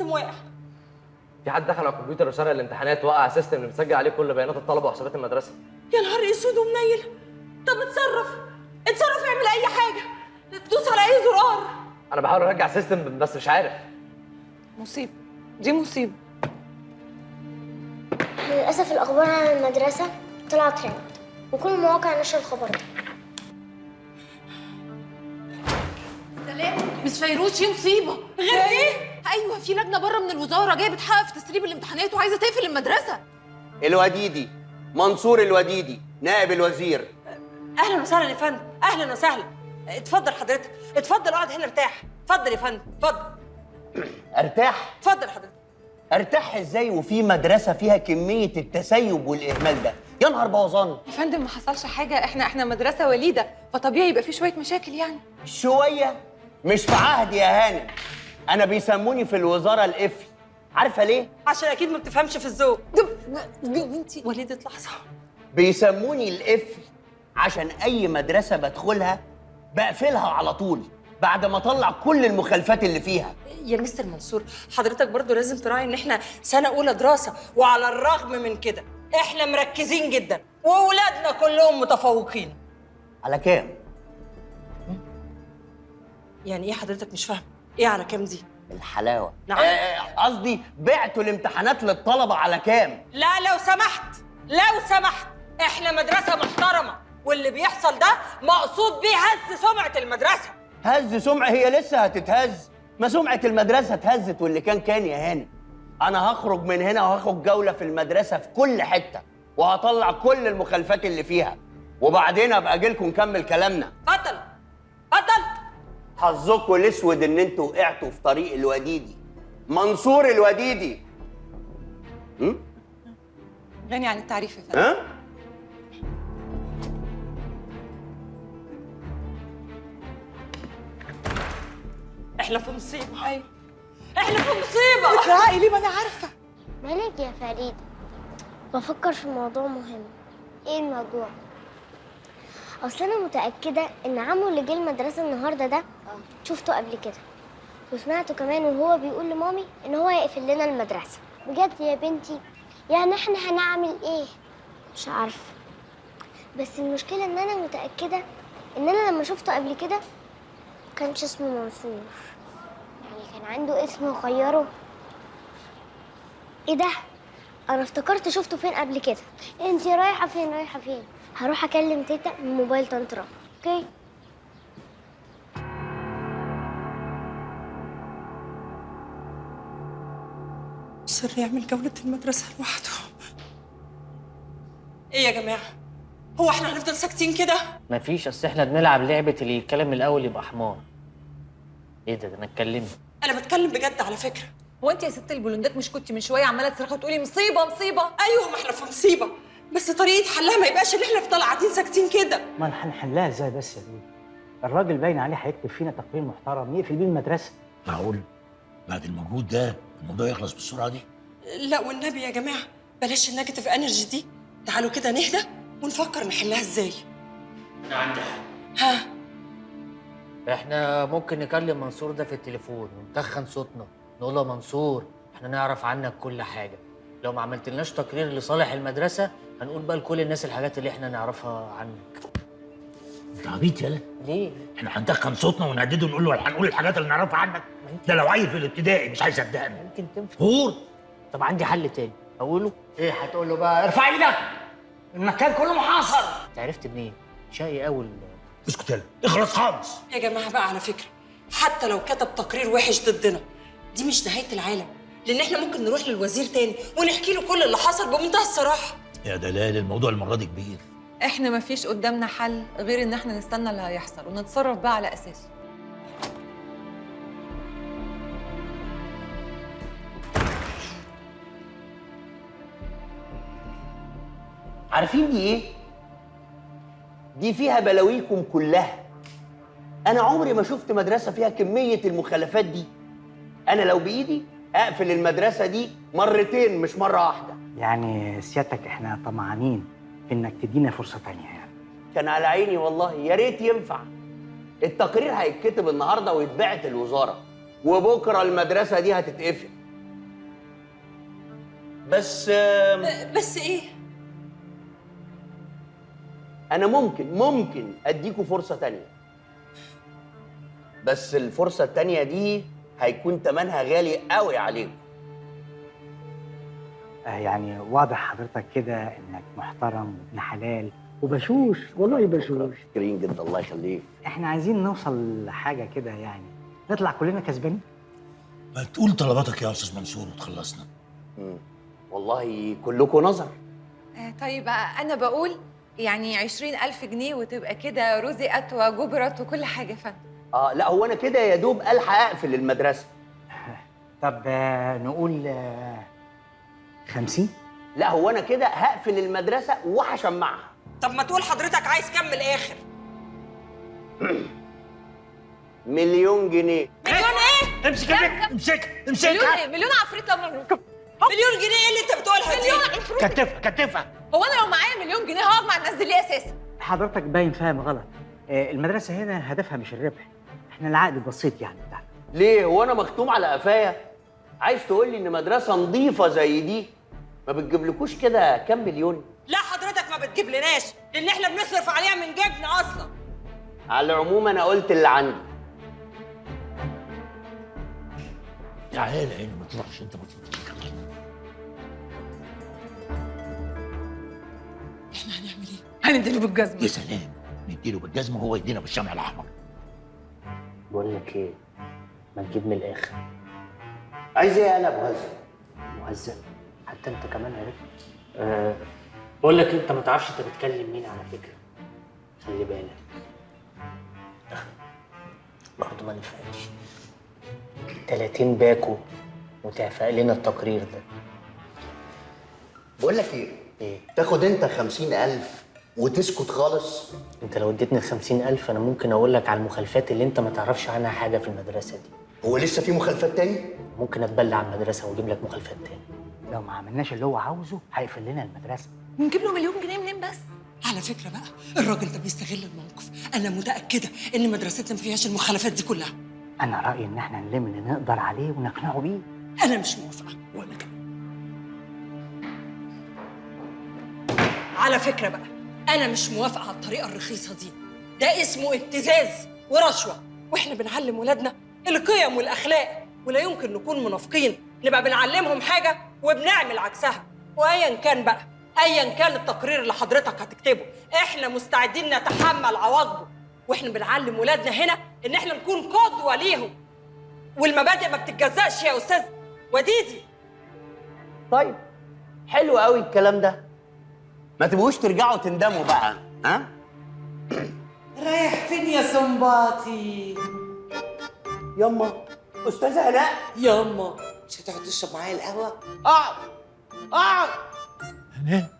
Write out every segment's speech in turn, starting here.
system واقع. في حد دخل على الكمبيوتر وسرق الامتحانات، وقع system اللي مسجل عليه كل بيانات الطلبة وحسابات المدرسة. يا نهار اسود ومنيل. طب اتصرف اتصرف، اعمل اي حاجة، دوس على اي زرار. انا بحاول ارجع system بس مش عارف. مصيبة دي مصيبة. للاسف الاخبار عن المدرسة طلعت ترند وكل المواقع نشر الخبر ده. سلام مس فيروز، في مصيبة غير ايه؟ ايوه في لجنة بره من الوزارة جاية بتحقق في تسريب الامتحانات وعايزه تقفل المدرسة. الوديدي، منصور الوديدي، نائب الوزير. اهلا وسهلا يا فندم، اهلا وسهلا. اتفضل حضرتك، اتفضل اقعد هنا ارتاح. اتفضل يا فندم، اتفضل. ارتاح؟ اتفضل حضرتك. ارتاح ازاي وفي مدرسه فيها كمية التسيب والاهمال ده؟ يا نهار بوظان. يا فندم ما حصلش حاجة، احنا مدرسه وليده فطبيعي يبقى في شوية مشاكل يعني. شوية؟ مش في عهدي يا هانم. انا بيسموني في الوزارة القفل. عارفه ليه؟ عشان اكيد ما بتفهمش في الذوق. انتي وليده لحظة. بيسموني القفل عشان اي مدرسه بدخلها بقفلها على طول بعد ما اطلع كل المخالفات اللي فيها. يا مستر منصور حضرتك برضو لازم تراعي ان احنا سنة اولى دراسة، وعلى الرغم من كده احنا مركزين جدا واولادنا كلهم متفوقين. على كام؟ يعني ايه حضرتك مش فاهم؟ ايه على كام دي؟ الحلاوة. نعم. قصدي بعتوا الامتحانات للطلبة على كام؟ لا لو سمحت لو سمحت، احنا مدرسه محترمه واللي بيحصل ده مقصود بيه هز سمعه المدرسة. هز سمعه؟ هي لسه هتتهز؟ ما سمعه المدرسة اتهزت واللي كان كان يا هانم. انا هخرج من هنا وهاخد جولة في المدرسة في كل حتة وهطلع كل المخالفات اللي فيها، وبعدين ابقى اجي لكم نكمل كلامنا. اتفضل اتفضل. حظكم الاسود ان انتوا وقعتوا في طريق الوديدي، منصور الوديدي. غني عن التعريف يا فندم. ها؟ احنا في مصيبة. ايوه احنا في مصيبة. بتراعي ليه؟ ما انا عارفه. مالك يا فريدة؟ بفكر في موضوع مهم. ايه الموضوع؟ اصل انا متاكدة ان عمو اللي جه المدرسة النهارده ده شفته قبل كده، وسمعته كمان وهو بيقول لمامي ان هو هيقفل لنا المدرسة. بجد يا بنتي؟ يعني احنا هنعمل ايه؟ مش عارفه، بس المشكلة ان انا متاكدة ان انا لما شفته قبل كده كانش اسمه منصور، يعني كان عنده اسم وغيره. ايه ده؟ انا افتكرت شفته فين قبل كده. انتي رايحة فين؟ رايحة فين؟ هروح اكلم تيتا من موبايل طنط رنا. okay. مصر يعمل جولة المدرسة لوحده. ايه يا جماعة؟ هو احنا هنفضل ساكتين كده؟ مفيش، اصل احنا بنلعب لعبة اللي يتكلم الأول يبقى حمار. ايه ده؟ ده انا اتكلمت. أنا بتكلم بجد على فكرة. هو انت يا ست البلوندات مش كنت من شوية عمالة تصرخي وتقولي مصيبة مصيبة؟ أيوه ما احنا في مصيبة، بس طريقة حلها ما يبقاش إن احنا نفضل قاعدين ساكتين كده. ما هنحلها ازاي بس يا بيه؟ الراجل باين عليه هيكتب فينا تقرير محترم يقفل بيه المدرسة. معقول؟ بعد المجهود ده الموضوع يخلص بالسرعة دي؟ لا والنبي يا جماعة بلاش ال negative energy دي، تعالوا كده نهدى ونفكر نحلها ازاي. انا عندي حل. ها؟ احنا ممكن نكلم منصور ده في التليفون ونتخن صوتنا، نقول له منصور احنا نعرف عنك كل حاجة، لو ما عملتلناش تقرير لصالح المدرسة هنقول بقى لكل الناس الحاجات اللي احنا نعرفها عنك. انت عبيط يالا. ليه؟ احنا هنتخن صوتنا ونهدده ونقول له هنقول الحاجات اللي نعرفها عنك؟ ده لو عيل في الابتدائي مش هيصدقنا. ممكن تنفع. غور. طب عندي حل تاني اقوله؟ ايه هتقول له بقى؟ ارفع ايدك، المكان كله محاصر. انت عرفت منين؟ شقي قوي. اسكت يالا، اخلص خالص. يا جماعة بقى على فكرة حتى لو كتب تقرير وحش ضدنا دي مش نهاية العالم، لأن احنا ممكن نروح للوزير تاني ونحكي له كل اللي حصل بمنتهى الصراحة. يا دلال الموضوع المرة دي كبير. احنا مفيش قدامنا حل غير ان احنا نستنى اللي هيحصل ونتصرف بقى على اساسه. عارفين دي ايه؟ دي فيها بلاويكم كلها. انا عمري ما شفت مدرسه فيها كمية المخالفات دي. انا لو بايدي اقفل المدرسة دي مرتين مش مرة واحدة. يعني سيادتك احنا طمعانين في انك تدينا فرصة تانية يعني. كان على عيني والله، يا ريت ينفع. التقرير هيتكتب النهارده ويتبعت الوزارة، وبكره المدرسة دي هتتقفل. بس بس ايه؟ انا ممكن اديكوا فرصة تانية، بس الفرصة التانية دي هيكون تمنها غالي قوي عليكم. يعني واضح حضرتك كده انك محترم وابن حلال وبشوش، والله بشوش. شكرين جدا، الله يخليك. احنا عايزين نوصل لحاجة كده يعني نطلع كلنا كسبانين. ما تقول طلباتك يا استاذ منصور وتخلصنا. والله كلكم نظر. طيب انا بقول يعني 20,000 جنيه وتبقى كده رزقت وجبرت وكل حاجة يا فندم. لا هو انا كده يا دوب الحق اقفل المدرسة. طب نقول 50؟ لا هو انا كده هقفل المدرسة وهشمعها. طب ما تقول حضرتك عايز كام من الاخر؟ 1,000,000 جنيه. مليون ايه؟ امسك امسك امسك. مليون عفريت. لما 1,000,000 جنيه ايه اللي انت بتقولها دي؟ مليون عفريت. كتفها كتفها. هو انا لو معايا 1,000,000 جنيه هقعد مع الناس دي ليه اساسا؟ حضرتك باين فاهم غلط. المدرسة هنا هدفها مش الربح، احنا العقد البسيط يعني بتاعنا. ليه؟ هو انا مختوم على قفايا؟ عايز تقول لي ان مدرسه نظيفة زي دي ما بتجيبلكوش كده كام مليون؟ لا حضرتك ما بتجيب لناش، لان احنا بنصرف عليها من جيبنا اصلا. على العموم انا قلت اللي عندي. تعالى هنا ما تروحش انت، ما تروحش. احنا هنعمل ايه؟ هنديله بالجزمه. يا سلام، نديله بالجزمه وهو يدينا بالشمع الاحمر. بقول لك ايه، ما تجيب من الاخر. عايز ايه يا مهزأ؟ مهزأ؟ حتى انت كمان عرفت؟ بقول لك انت ما تعرفش انت بتكلم مين على فكرة، خلي بالك. برضه ما نفعش. 30 باكو وتعفق لنا التقرير ده. بقول لك ايه؟ ايه؟ تاخد انت 50,000 وتسكت خالص؟ انت لو اديتني 50,000 انا ممكن اقول لك على المخالفات اللي انت ما تعرفش عنها حاجة في المدرسة دي. هو لسه في مخالفات تاني؟ ممكن اتبلع على المدرسة واجيب لك مخالفات تاني. لو ما عملناش اللي هو عاوزه هيقفل لنا المدرسة. ونجيب له 1,000,000 جنيه منين بس؟ على فكرة بقى الراجل ده بيستغل الموقف، انا متاكدة ان مدرستنا ما فيهاش المخالفات دي كلها. انا رايي ان احنا نلم اللي نقدر عليه ونقنعه بيه. انا مش موافقة. وانا كمان. على فكرة بقى انا مش موافقة على الطريقة الرخيصة دي، ده اسمه ابتزاز ورشوه، واحنا بنعلم ولادنا القيم والاخلاق، ولا يمكن نكون منافقين نبقى بنعلمهم حاجة وبنعمل عكسها. وايا كان بقى، ايا كان التقرير اللي حضرتك هتكتبه، احنا مستعدين نتحمل عواقبه، واحنا بنعلم ولادنا هنا ان احنا نكون قدوة ليهم، والمبادئ ما بتتجزأش يا استاذ وديدي. طيب حلو قوي الكلام ده، ما تبقوش ترجعوا تندموا بقى. ها؟ رايح فين يا صنباطي؟ يما استاذه هناء. يما مش هتقعد تشرب معايا القهوة؟ اقعد اقعد. هناء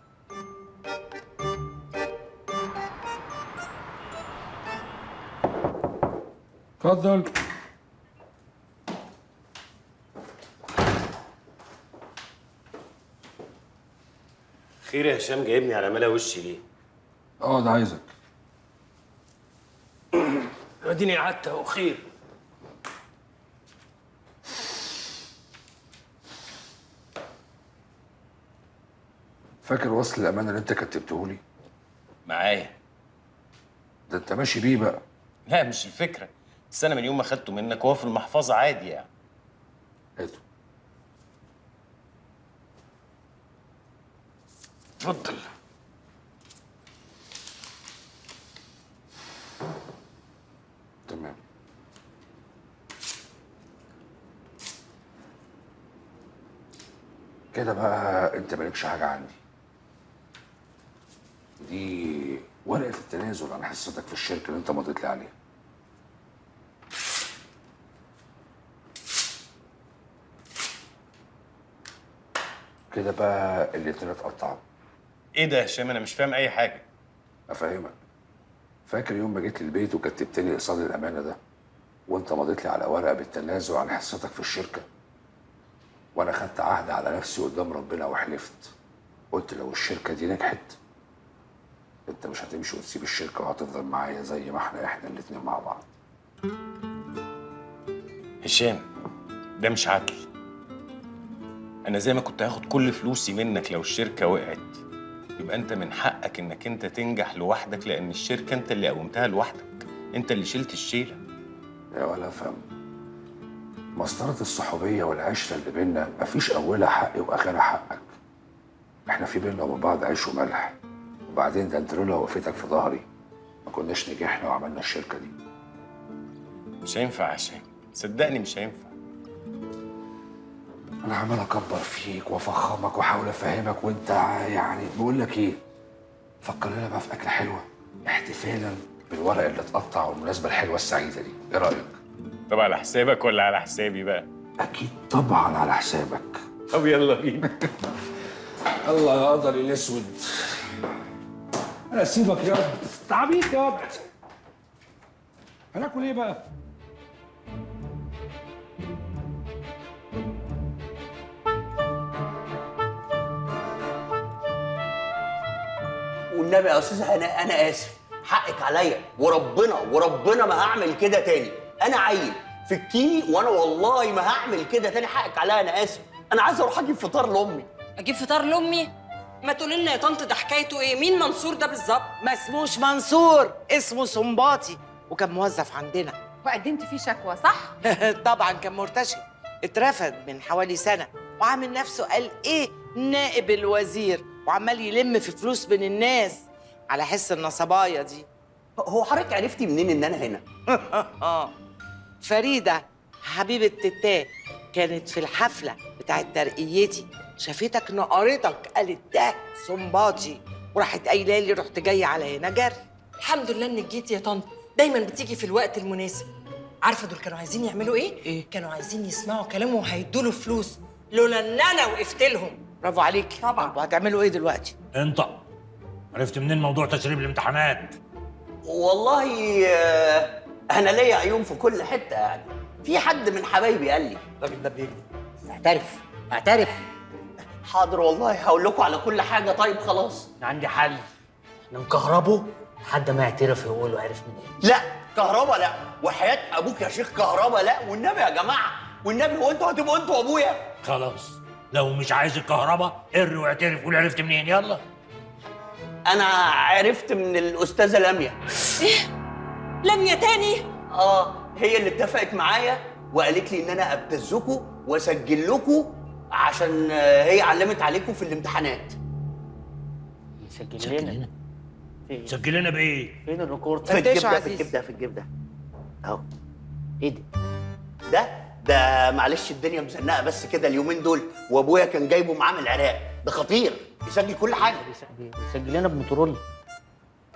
اتفضل. خير يا هشام، جايبني على ملا وشي ليه؟ اقعد عايزك. اديني قعدت اهو. خير. فاكر وصل الامانة اللي انت كتبته لي؟ معايا. ده انت ماشي بيه بقى. لا مش الفكرة، بس انا من يوم ما خدته منك وهو في المحفظة عادي يعني. هاته. اتفضل. تمام. كده بقى انت مالكش حاجة عندي. دي ورقة التنازل عن حصتك في الشركة اللي انت مضيت لي عليها. كده بقى الاتنين اتقطعوا. ايه ده يا هشام؟ انا مش فاهم اي حاجة. افهمك. فاكر يوم ما جيت البيت وكتبت لي ايصال الامانة ده، وانت مضيت لي على ورقة بالتنازل عن حصتك في الشركة، وانا خدت عهد على نفسي قدام ربنا وحلفت، قلت لو الشركة دي نجحت انت مش هتمشي وتسيب الشركة وهتفضل معايا زي ما احنا الاتنين مع بعض. هشام ده مش عدل. انا زي ما كنت هاخد كل فلوسي منك لو الشركة وقعت، يبقى انت من حقك انك انت تنجح لوحدك، لان الشركة انت اللي قومتها لوحدك، انت اللي شلت الشيله. يا ولا افهم، مسطرة الصحوبيه والعشرة اللي بينا مفيش اولها حقي واخرها حقك. احنا في بينا وبين بعض عيش وملح، وبعدين ده انت لولا وقفتك في ظهري ما كناش نجحنا وعملنا الشركة دي. مش هينفع يا هشام، صدقني مش هينفع. انا عمال اكبر فيك وافخمك واحاول افهمك وانت يعني بقول لك ايه، فكر لنا بقى في اكله حلوة احتفالا بالورق اللي اتقطع والمناسبة الحلوة السعيدة دي، ايه رايك؟ طب على حسابك ولا على حسابي بقى؟ اكيد طبعا على حسابك. طب يلا بينا. الله يا قدر الاسود، انا اسيبك يا رب، تعبيك يا رب. هناكل ايه بقى؟ والنبي يا استاذه انا اسف، حقك عليا، وربنا وربنا ما هعمل كده تاني. انا عيل فكيني، وانا والله ما هعمل كده تاني، حقك عليا، انا اسف. انا عايز اروح اجيب فطار لامي. اجيب فطار لامي؟ ما تقولي لنا يا طنط ده حكايته ايه؟ مين منصور ده بالظبط؟ ما اسموش منصور، اسمه سنباطي، وكان موظف عندنا. وقدمت فيه شكوى صح؟ طبعا كان مرتشي، اترفد من حوالي سنة، وعامل نفسه قال ايه نائب الوزير، وعمال يلم في فلوس من الناس على حس النصبايه دي. هو حضرتك عرفتي منين ان انا هنا؟ فريدة حبيبه تتاه كانت في الحفلة بتاعت ترقيتي، شافتك نقرتك قالت ده سنباطي، وراحت قايله لي، رحت جاية على هنا جري. الحمد لله انك جيتي يا طنط، دايما بتيجي في الوقت المناسب. عارفه دول كانوا عايزين يعملوا ايه؟ ايه؟ كانوا عايزين يسمعوا كلامه وهيدوا له فلوس، لولا ان انا وقفت لهم. برافو عليكي. طبعا. وهتعملوا ايه دلوقتي؟ انطق، عرفت منين موضوع تسريب الامتحانات؟ والله انا ليا عيون في كل حتة، يعني في حد من حبايبي قال لي. الراجل ده بيكذب. اعترف اعترف. حاضر والله هقول لكم على كل حاجة. طيب خلاص، انا عندي حل، احنا نكهربه لحد ما يعترف يقول له عرف منين. لا كهربا لا، وحياه ابوك يا شيخ كهربا لا، والنبي يا جماعة، والنبي هو انتوا هتبقوا انتوا وابويا؟ خلاص لو مش عايز الكهرباء قر واعترف قول عرفت منين. يلا. انا عرفت من الاستاذة لميا. ايه؟ لميا تاني؟ اه، هي اللي اتفقت معايا وقالت لي ان انا ابتزكم واسجل لكم عشان هي علمت عليكم في الامتحانات. سجل لنا. سجل لنا بايه؟ فين ال record؟ في الجيب ده، في الجيب ده، في الجيب ده اهو. ايه ده؟ ده معلش الدنيا مزنقه بس كده اليومين دول، وابويا كان جايبه معاه من العراق. ده خطير، بيسجل كل حاجة. بيسجل لنا بموتوريلا.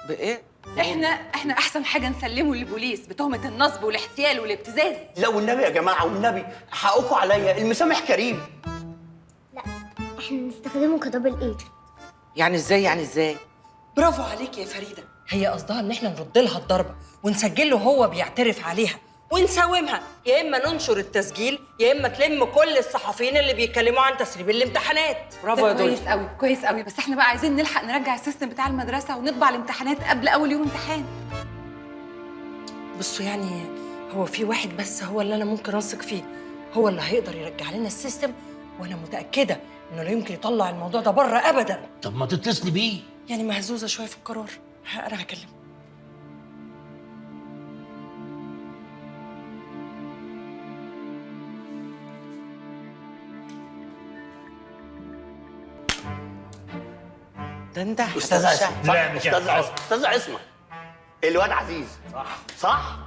بايه؟ احنا احسن حاجة نسلمه للبوليس بتهمه النصب والاحتيال والابتزاز. لا والنبي يا جماعة، والنبي حقكم عليا، المسامح كريم. لا احنا نستخدمه ك double agent. يعني ازاي؟ يعني ازاي؟ برافو عليك يا فريدة، هي قصدها ان احنا نرد لها الضربة ونسجل له هو بيعترف عليها ونساومها، يا اما ننشر التسجيل يا اما تلم كل الصحفيين اللي بيتكلموا عن تسريب الامتحانات. برافو يا دولي. كويس قوي كويس قوي، بس احنا بقى عايزين نلحق نرجع ال system بتاع المدرسة ونطبع الامتحانات قبل اول يوم امتحان. بصوا يعني هو في واحد بس هو اللي انا ممكن اثق فيه، هو اللي هيقدر يرجع لنا ال system، وانا متاكدة انه لا يمكن يطلع الموضوع ده بره ابدا. طب ما تتصلي بيه. يعني مهزوزة شوية في القرار، انا هكلمه. ده انت استاذ عصمت. لا مش استاذ عصمت، استاذ عصمت الواد عزيز. صح صح.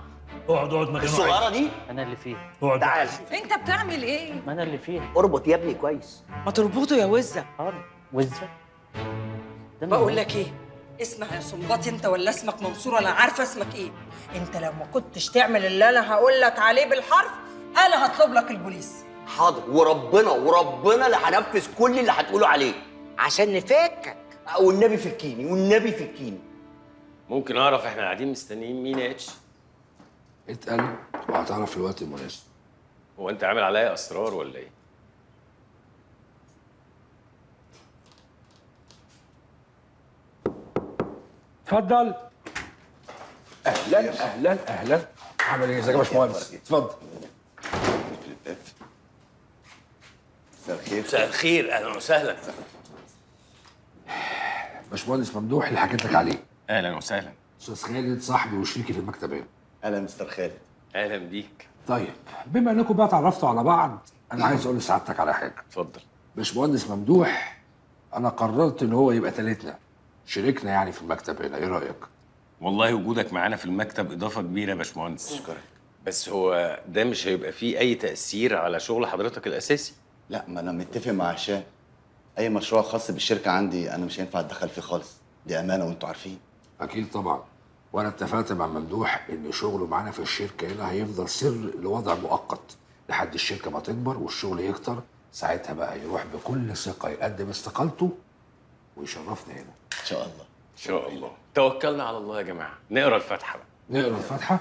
اقعد اقعد مكانه. الصغيرة دي انا اللي فيها. اقعد تعال. انت بتعمل ايه؟ ما انا اللي فيها. اربط يا ابني كويس. ما تربطه يا وزه. حاضر وزه. بقول لك ايه، اسمع يا سنباطي، انت ولا اسمك منصور، انا عارفه اسمك ايه. انت لو ما كنتش تعمل اللي انا هقول لك عليه بالحرف انا هطلب لك البوليس. حاضر وربنا وربنا اللي هنفذ كل اللي هتقوله عليه عشان نفكك. والنبي فكيني، والنبي فكيني. ممكن اعرف احنا قاعدين مستنيين مين يا اتش؟ اتقل وهتعرف في الوقت المناسب. هو انت عامل عليا اسرار ولا ايه؟ اتفضل. اهلا اهلا اهلا، عامل ايه؟ ازيك يا باشمهندس؟ اتفضل. مساء الخير. مساء الخير، اهلا وسهلا. باشمهندس ممدوح اللي حكيت لك عليه. اهلا وسهلا. استاذ خالد صاحبي وشريكي في المكتب هنا. اهلا مستر خالد. اهلا بيك. طيب بما انكم بقى اتعرفتوا على بعض، انا عايز اقول لسعادتك على حاجة. اتفضل. باشمهندس ممدوح انا قررت ان هو يبقى تالتنا، شريكنا يعني في المكتب هنا، ايه رايك؟ والله وجودك معانا في المكتب اضافه كبيرة يا باشمهندس. اشكرك. بس هو ده مش هيبقى فيه اي تاثير على شغل حضرتك الاساسي؟ لا، ما انا متفق مع هشام، اي مشروع خاص بالشركة عندي انا مش هينفع اتدخل فيه خالص، دي امانه وانتوا عارفين. اكيد طبعا، وانا اتفقت مع ممدوح ان شغله معانا في الشركة هنا هيفضل سر لوضع مؤقت لحد الشركة ما تكبر والشغل يكتر، ساعتها بقى يروح بكل ثقة يقدم استقالته ويشرفنا هنا. ان شاء الله. ان شاء الله. توكلنا على الله يا جماعة، نقرا الفاتحة بقى. نقرا الفاتحة؟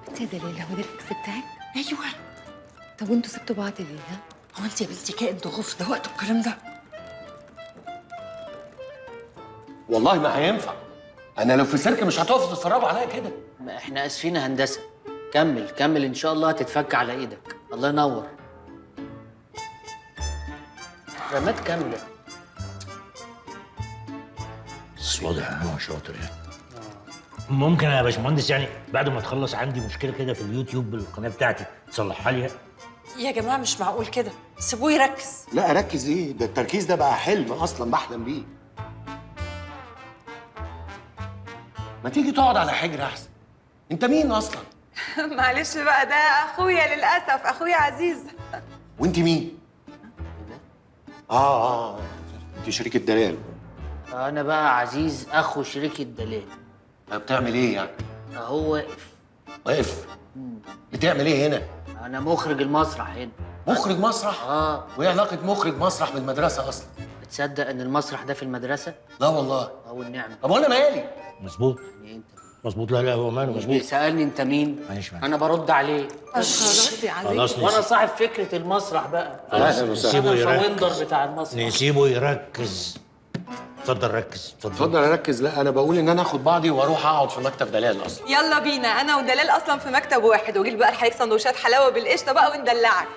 انت يا دلال هو ده ال ex بتاعك؟ ايوه. طب وانتوا سبتوا بعض ليه؟ ها؟ هو انت يا بنتي كائن ضغوف، ده وقته الكلام ده؟ والله ما هينفع، انا لو في سيرك مش هتقفوا تتفرجوا عليا كده. ما احنا اسفين يا هندسة. كمل كمل ان شاء الله هتتفك على ايدك. الله ينور. رمات كاملة. بس واضح ان هو شاطر يعني. ممكن يا باشمهندس يعني بعد ما تخلص عندي مشكلة كده في اليوتيوب القناة بتاعتي تصلحها لي؟ يا جماعة مش معقول كده، سيبوه يركز. لا اركز ايه؟ ده التركيز ده بقى حلم اصلا بحلم بيه. ما تيجي تقعد على حجر احسن. انت مين اصلا؟ معلش بقى، ده اخويا للاسف، اخويا عزيز. وانت مين؟ انت شريك دلال. انا بقى عزيز اخو شريك الدلال. بتعمل ايه يعني؟ اهو واقف. واقف؟ بتعمل ايه هنا؟ انا مخرج المسرح هنا. مخرج مسرح؟ اه. وايه علاقة مخرج مسرح بالمدرسة اصلا؟ بتصدق ان المسرح ده في المدرسة؟ لا والله. او النعمة. طب وانا مالي؟ مظبوط. يعني انت مظبوط. لا لا هو ماله مظبوط. بيسألني انت مين؟ معلش معلش. انا برد عليه. خلاص يا عزيز. خلاص. وانا صاحب فكرة المسرح بقى. خلاص نسيبه انا يركز. ال founder بتاع المسرح. نسيبه يركز. اتفضل ركز. اتفضل اركز. لا انا بقول ان انا اخد بعضي واروح اقعد في مكتب دلال اصلا. يلا بينا، انا ودلال اصلا في مكتب واحد، واجيب بقى لحضرتك سندوتشات حلاوة بالقشطه بقى وندلعك.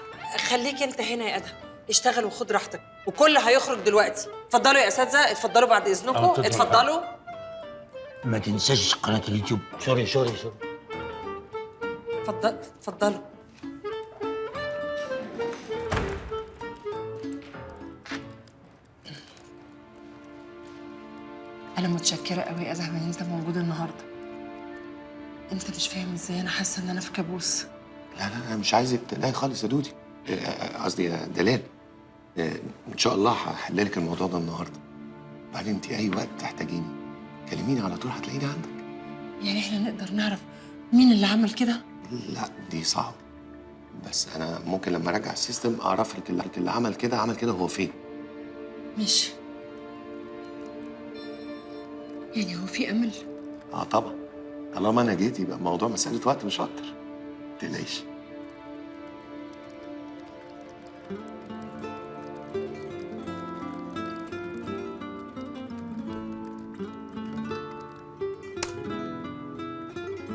خليك انت هنا يا ادهم، اشتغل وخد راحتك، وكل هيخرج دلوقتي. اتفضلوا يا اساتذة، اتفضلوا بعد اذنكم، اتفضلوا. ما تنساش قناة اليوتيوب. sorry sorry sorry. اتفضل اتفضلوا. أنا متشكرة قوي يا أدهم إن أنت موجود النهاردة. أنت مش فاهم إزاي أنا حاسة إن أنا في كابوس. لا لا أنا مش عايزك تقلقي خالص يا دودي، قصدي يا دلال. إن شاء الله هحل لك الموضوع ده النهاردة. بعدين أنت أي وقت تحتاجيني كلميني على طول، هتلاقيني عندك. يعني إحنا نقدر نعرف مين اللي عمل كده؟ لا دي صعب، بس أنا ممكن لما أراجع ال system أعرف لك اللي عمل كده عمل كده هو فين. ماشي. يعني هو في امل؟ اه طبعا، طالما انا جيت يبقى الموضوع مسألة وقت مش اكتر. ما تقلقيش.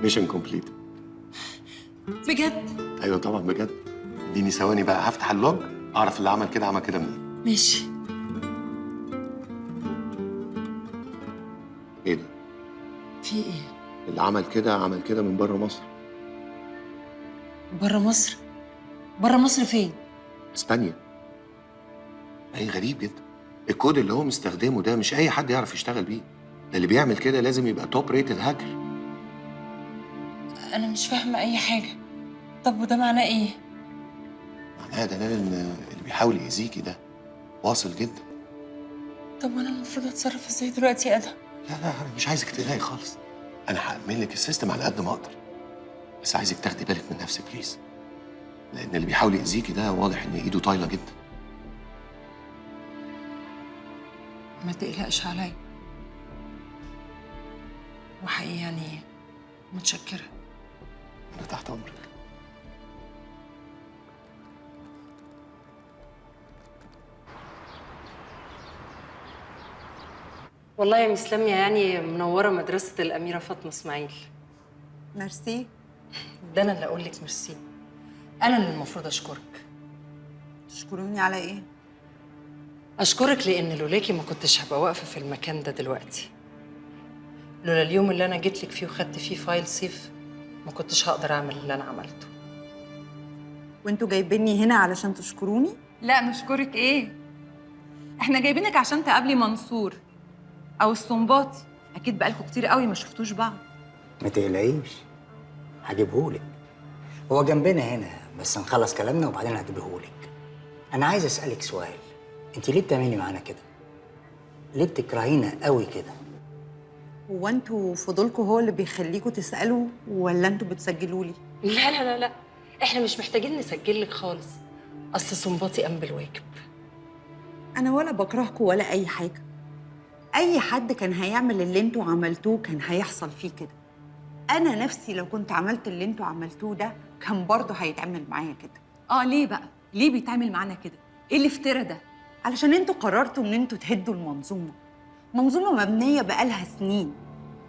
mission complete. بجد؟ ايوه طبعا بجد. اديني ثواني بقى هفتح ال log اعرف اللي عمل كده عمل كده منين. ماشي. ايه ده؟ في ايه؟ اللي عمل كده عمل كده من بره مصر. بره مصر؟ بره مصر فين؟ اسبانيا. اي غريب جدا. الكود اللي هو مستخدمة ده مش اي حد يعرف يشتغل بيه. ده اللي بيعمل كده لازم يبقى top rated hacker. انا مش فاهمه اي حاجة. طب وده معناه ايه؟ معناها يا دلال ان اللي بيحاول يأذيكي ده واصل جدا. طب وانا المفروض اتصرف ازاي دلوقتي يا ادهم؟ لا لا انا مش عايزك تقلقي خالص. انا هأمن لك ال system على قد ما اقدر. بس عايزك تاخدي بالك من نفسك please. لان اللي بيحاول يأذيكي ده واضح ان ايده طايله جدا. ما تقلقش عليا. وحقيقي يعني متشكرة. أنا تحت أمرك. والله يا مس لميا يعني منورة مدرسة الأميرة فاطمة إسماعيل. ميرسي. ده انا اللي اقول لك ميرسي، انا اللي المفروض اشكرك. تشكروني على ايه؟ اشكرك لان لولاكي ما كنتش هبقى واقفة في المكان ده دلوقتي. لولا اليوم اللي انا جيت لك فيه وخدت فيه file سيف ما كنتش هقدر اعمل اللي انا عملته. وانتوا جايبيني هنا علشان تشكروني؟ لا نشكرك ايه؟ احنا جايبينك عشان تقابلي منصور او السنباطي، اكيد بقالكوا كتير قوي ما شفتوش بعض. ما تقلقيش هجيبهولك، هو جنبنا هنا، بس نخلص كلامنا وبعدين هجيبهولك. انا عايز اسالك سؤال، انت ليه بتعملي معانا كده؟ ليه بتكرهينا قوي كده؟ هو انتوا فضولكوا هو اللي بيخليكوا تسالوا ولا انتوا بتسجلوا لي؟ لا لا لا لا، احنا مش محتاجين نسجل لك خالص، اصل سنباطي قام بالواجب. انا ولا بكرهكوا ولا اي حاجة. اي حد كان هيعمل اللي انتوا عملتوه كان هيحصل فيه كده. انا نفسي لو كنت عملت اللي انتوا عملتوه ده كان برضه هيتعمل معايا كده. اه ليه بقى؟ ليه بيتعمل معانا كده؟ ايه الافتراء ده؟ علشان انتوا قررتوا ان انتوا تهدوا المنظومة. منظومة مبنية بقالها سنين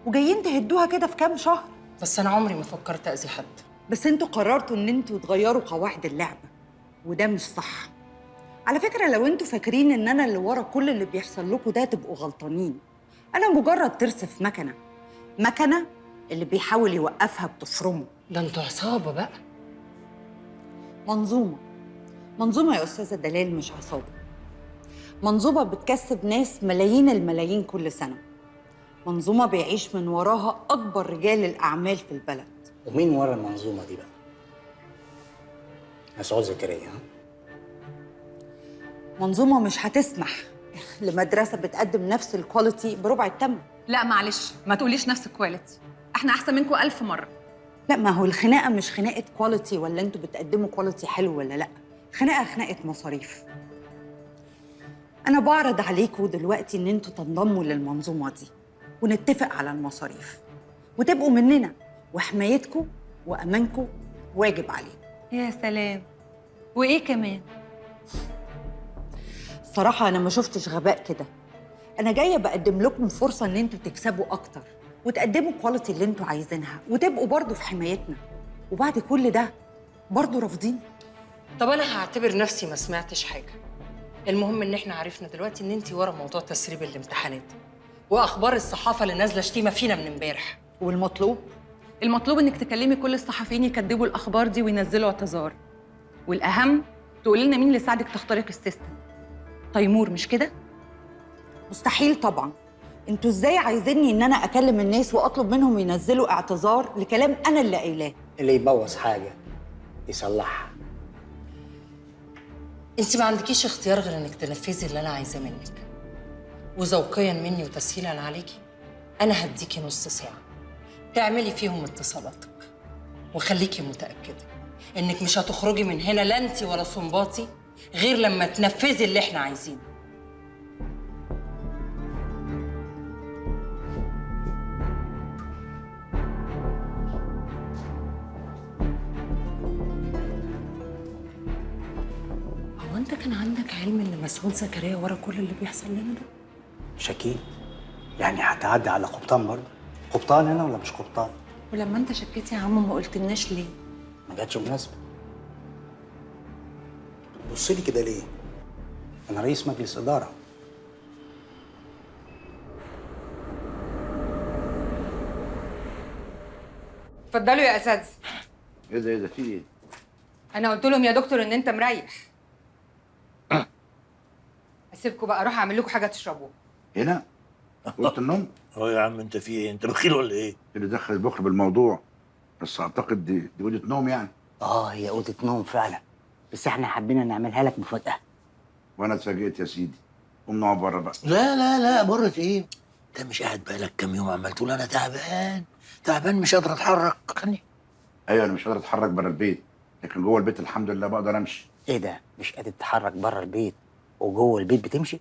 وجايين تهدوها كده في كام شهر. بس انا عمري ما فكرت اذي حد. بس انتوا قررتوا ان انتوا تغيروا قواعد اللعبة وده مش صح. على فكرة لو انتوا فاكرين ان انا اللي ورا كل اللي بيحصل لكم ده تبقوا غلطانين. انا مجرد ترس في مكنه، مكنه اللي بيحاول يوقفها بتفرمه. ده انتوا عصابة بقى. منظومة، منظومة يا استاذه دلال، مش عصابة. منظومة بتكسب ناس ملايين الملايين كل سنة. منظومة بيعيش من وراها اكبر رجال الاعمال في البلد. ومين ورا المنظومة دي بقى؟ مسعود زكريا. ها؟ منظومة مش هتسمح لمدرسة بتقدم نفس ال quality بربع الثمن. لا معلش ما تقوليش نفس ال quality، احنا احسن منكم 1000 مرة. لا ما هو الخناقة مش خناقه quality ولا انتوا بتقدموا quality حلو ولا لا، خناقه خناقه مصاريف. انا بعرض عليكم دلوقتي ان انتوا تنضموا للمنظومة دي ونتفق على المصاريف وتبقوا مننا، وحمايتكم وامانكم واجب عليكم. يا سلام، وايه كمان؟ الصراحة انا ما شفتش غباء كده. انا جاية بقدم لكم فرصة ان انتوا تكسبوا اكتر وتقدموا ال quality اللي انتوا عايزينها وتبقوا برضو في حمايتنا، وبعد كل ده برضو رافضين. طب انا هعتبر نفسي ما سمعتش حاجة. المهم ان احنا عرفنا دلوقتي ان انتي ورا موضوع تسريب الامتحانات واخبار الصحافة اللي نازله شتيمه فينا من امبارح. والمطلوب؟ المطلوب انك تكلمي كل الصحفيين يكذبوا الاخبار دي وينزلوا اعتذار، والاهم تقولي لنا مين اللي ساعدك تخترق ال system. تيمور مش كده؟ مستحيل طبعا. انتوا ازاي عايزيني ان انا اكلم الناس واطلب منهم ينزلوا اعتذار لكلام انا اللي قايلاه؟ اللي يبوظ حاجة يصلحها. انت ما عندكيش اختيار غير انك تنفذي اللي انا عايزاه منك. وذوقيا مني وتسهيلا عليكي انا هديكي نص ساعة تعملي فيهم اتصالاتك، وخليكي متاكدة انك مش هتخرجي من هنا لا انت ولا صنباطي غير لما تنفذي اللي احنا عايزينه. هو انت كان عندك علم ان مسعود زكريا ورا كل اللي بيحصل لنا ده؟ مش اكيد يعني هتعدي على قبطان برضه؟ قبطان انا ولا مش قبطان؟ ولما انت شكيت يا عم ما قلتلناش ليه؟ ما جاتش مناسبة. بصي لي كده ليه؟ انا رئيس مجلس ادارة. اتفضلوا يا اساتذة. ايه ده ايه ده في ايه؟ انا قلت لهم يا دكتور ان انت مريح. اسيبكم بقى اروح اعمل لكم حاجة تشربوها. هنا؟ اوضة النوم؟ اه يا عم انت في ايه؟ انت بخيل ولا ايه؟ اللي دخل البخل بالموضوع، بس اعتقد دي اوضة نوم يعني. اه هي اوضة نوم فعلا، بس احنا حبينا نعملها لك مفاجاة. وانا اتفاجئت يا سيدي. قوم نقعد بره بقى. لا لا لا بره ايه؟ انت مش قاعد بقالك كام يوم عمال تقول انا تعبان تعبان مش قادر اتحرك. خلني. ايوه انا مش قادر اتحرك بره البيت، لكن جوه البيت الحمد لله بقدر امشي. ايه ده؟ مش قادر تتحرك بره البيت وجوه البيت بتمشي؟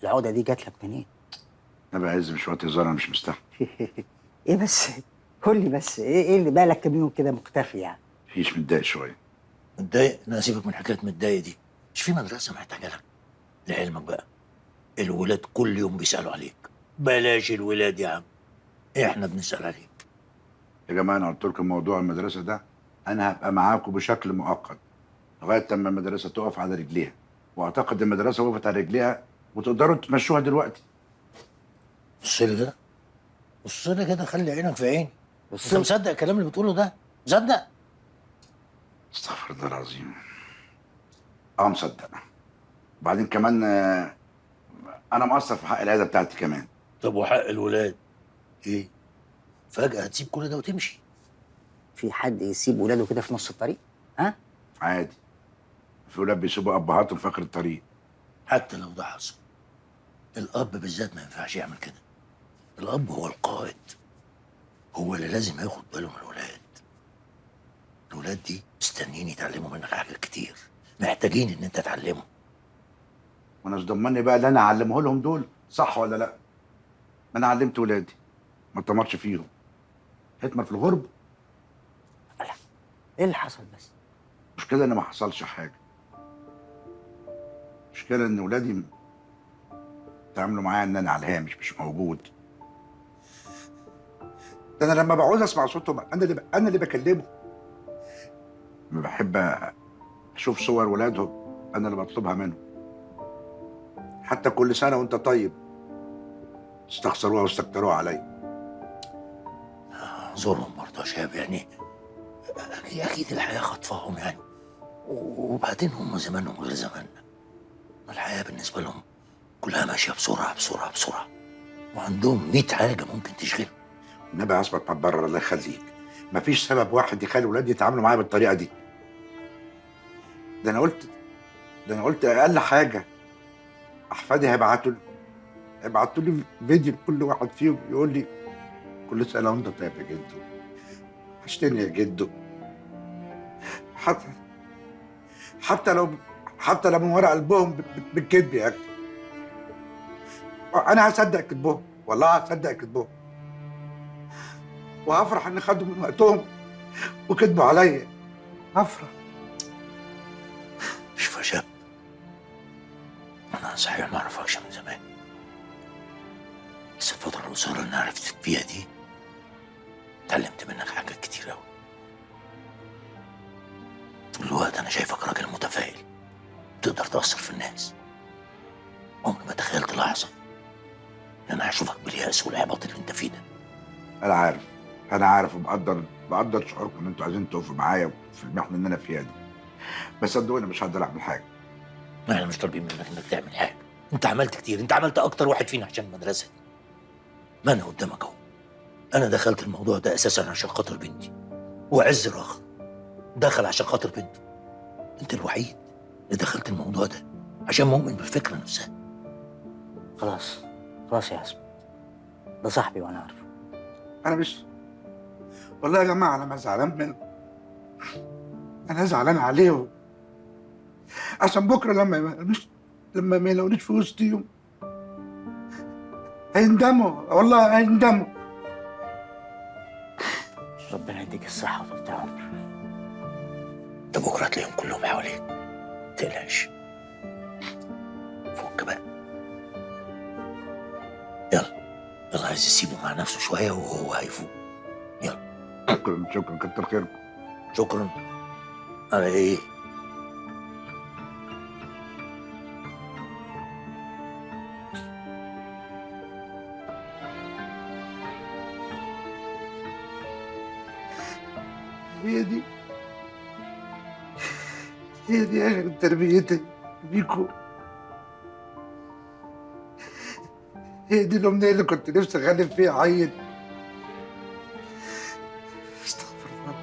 العقدة دي جات لك منين؟ انا بعز مش وقت هزار، انا مش مستحمل. ايه بس قول لي بس ايه اللي بالك كام يوم كده مختفي يعني؟ مفيش، متضايق شوية. متضايق؟ انا سيبك من حكاية متضايق دي، مش في مدرسه محتاجه لك. لعلمك بقى الولاد كل يوم بيسالوا عليك. بلاش الولاد يا عم، احنا بنسال عليك. يا جماعة انا قلت لكم موضوع المدرسة ده انا هبقى معاكم بشكل مؤقت لغاية لما المدرسة تقف على رجليها، واعتقد المدرسة وقفت على رجليها وتقدروا تمشوها دلوقتي. بص لي كده، بص لي كده، خلي عينك في عيني. انت مصدق الكلام اللي بتقوله ده؟ مصدق؟ استغفر الله العظيم. اه مصدق. وبعدين كمان انا مقصر في حق العيادة بتاعتي كمان. طب وحق الولاد؟ ايه؟ فجأة هتسيب كل ده وتمشي؟ في حد يسيب ولاده كده في نص الطريق؟ ها؟ عادي. في ولاد بيسيبوا ابهاتهم في اخر الطريق. حتى لو ده حصل، الاب بالذات ما ينفعش يعمل كده. الاب هو القائد، هو اللي لازم ياخد باله من الولاد. الولاد دي مستنيين يتعلموا منك حاجات كتير، محتاجين ان انت تعلمهم. وانا مش ضمني بقى اللي انا اعلمه لهم دول صح ولا لا؟ ما انا علمت ولادي، ما اتطمرش فيهم. حتمر في الغرب. لا ايه اللي حصل بس؟ المشكلة ان ما حصلش حاجة. المشكلة ان ولادي تعاملوا معايا ان انا على الهامش مش موجود. ده انا لما بعوز اسمع صوتهم انا اللي بكلمهم. لما بحب اشوف صور ولادهم انا اللي بطلبها منهم. حتى كل سنة وانت طيب استخسروها واستكتروها عليا. زورهم برضه يا شهاب، يعني اكيد الحياة خطفاهم يعني، وبعدين هم زمانهم غير زماننا. الحياة بالنسبة لهم كلها ماشية بسرعة بسرعة بسرعة، وعندهم 100 حاجة ممكن تشغلهم. النبي عصمت ما تبرر، الله يخليك. مفيش سبب واحد يخلي ولادي يتعاملوا معايا بالطريقة دي. ده انا قلت اقل حاجة احفادي هيبعتوا لي فيديو لكل واحد فيهم يقول لي كل سنة وانت طيب يا جدو، وحشتني يا جدو. حتى لو من ورا قلبهم بالكذب يا اخي. انا هصدق كذبهم، والله هصدق كذبهم، وهفرح ان خدوا من وقتهم وكذبوا عليا. هفرح. شوف يا شاب، انا صحيح ما اعرفكش من زمان، بس الفترة القصيرة اللي انا عرفت فيها دي اتعلمت منك حاجات كتير قوي. طول الوقت انا شايفك راجل متفائل، تقدر تأثر في الناس. عمري ما تخيلت لحظة ان انا هشوفك باليأس والإحباط اللي انت فيه ده. انا عارف وبقدر شعوركم ان انتوا عايزين تقفوا معايا في المحنة اللي انا فيها دي، بس صدقوني مش هقدر اعمل حاجة. ما احنا مش طالبين منك انك تعمل حاجة، انت عملت كتير، انت عملت اكتر واحد فينا عشان المدرسة دي. ما انا قدامك اهو، انا دخلت الموضوع ده اساسا عشان خاطر بنتي، وعز الاخر دخل عشان خاطر بنته. انت الوحيد اللي دخلت الموضوع ده عشان مؤمن بالفكرة نفسها. خلاص خلاص يا عصمت، ده صاحبي وانا عارفه. انا مش، والله يا جماعة انا ما زعلان منه، انا زعلان عليهم عشان بكره لما ما يلاقونيش في وسطيهم هيندموا، والله هيندموا. ربنا يديك الصحة وطول العمر. ده بكره هتلاقيهم كلهم حواليك، ما تقلقش. فك بقى، يلا يلا، عايز يسيبه مع نفسه شوية وهو هيفوق. يلا. شكرا شكرا، كتر خيركم. شكرا على ايه؟ هي دي اخر تربيتي بيكو. هي دي الأمنية اللي كنت نفسي أغلب فيها عيل. استغفر الله.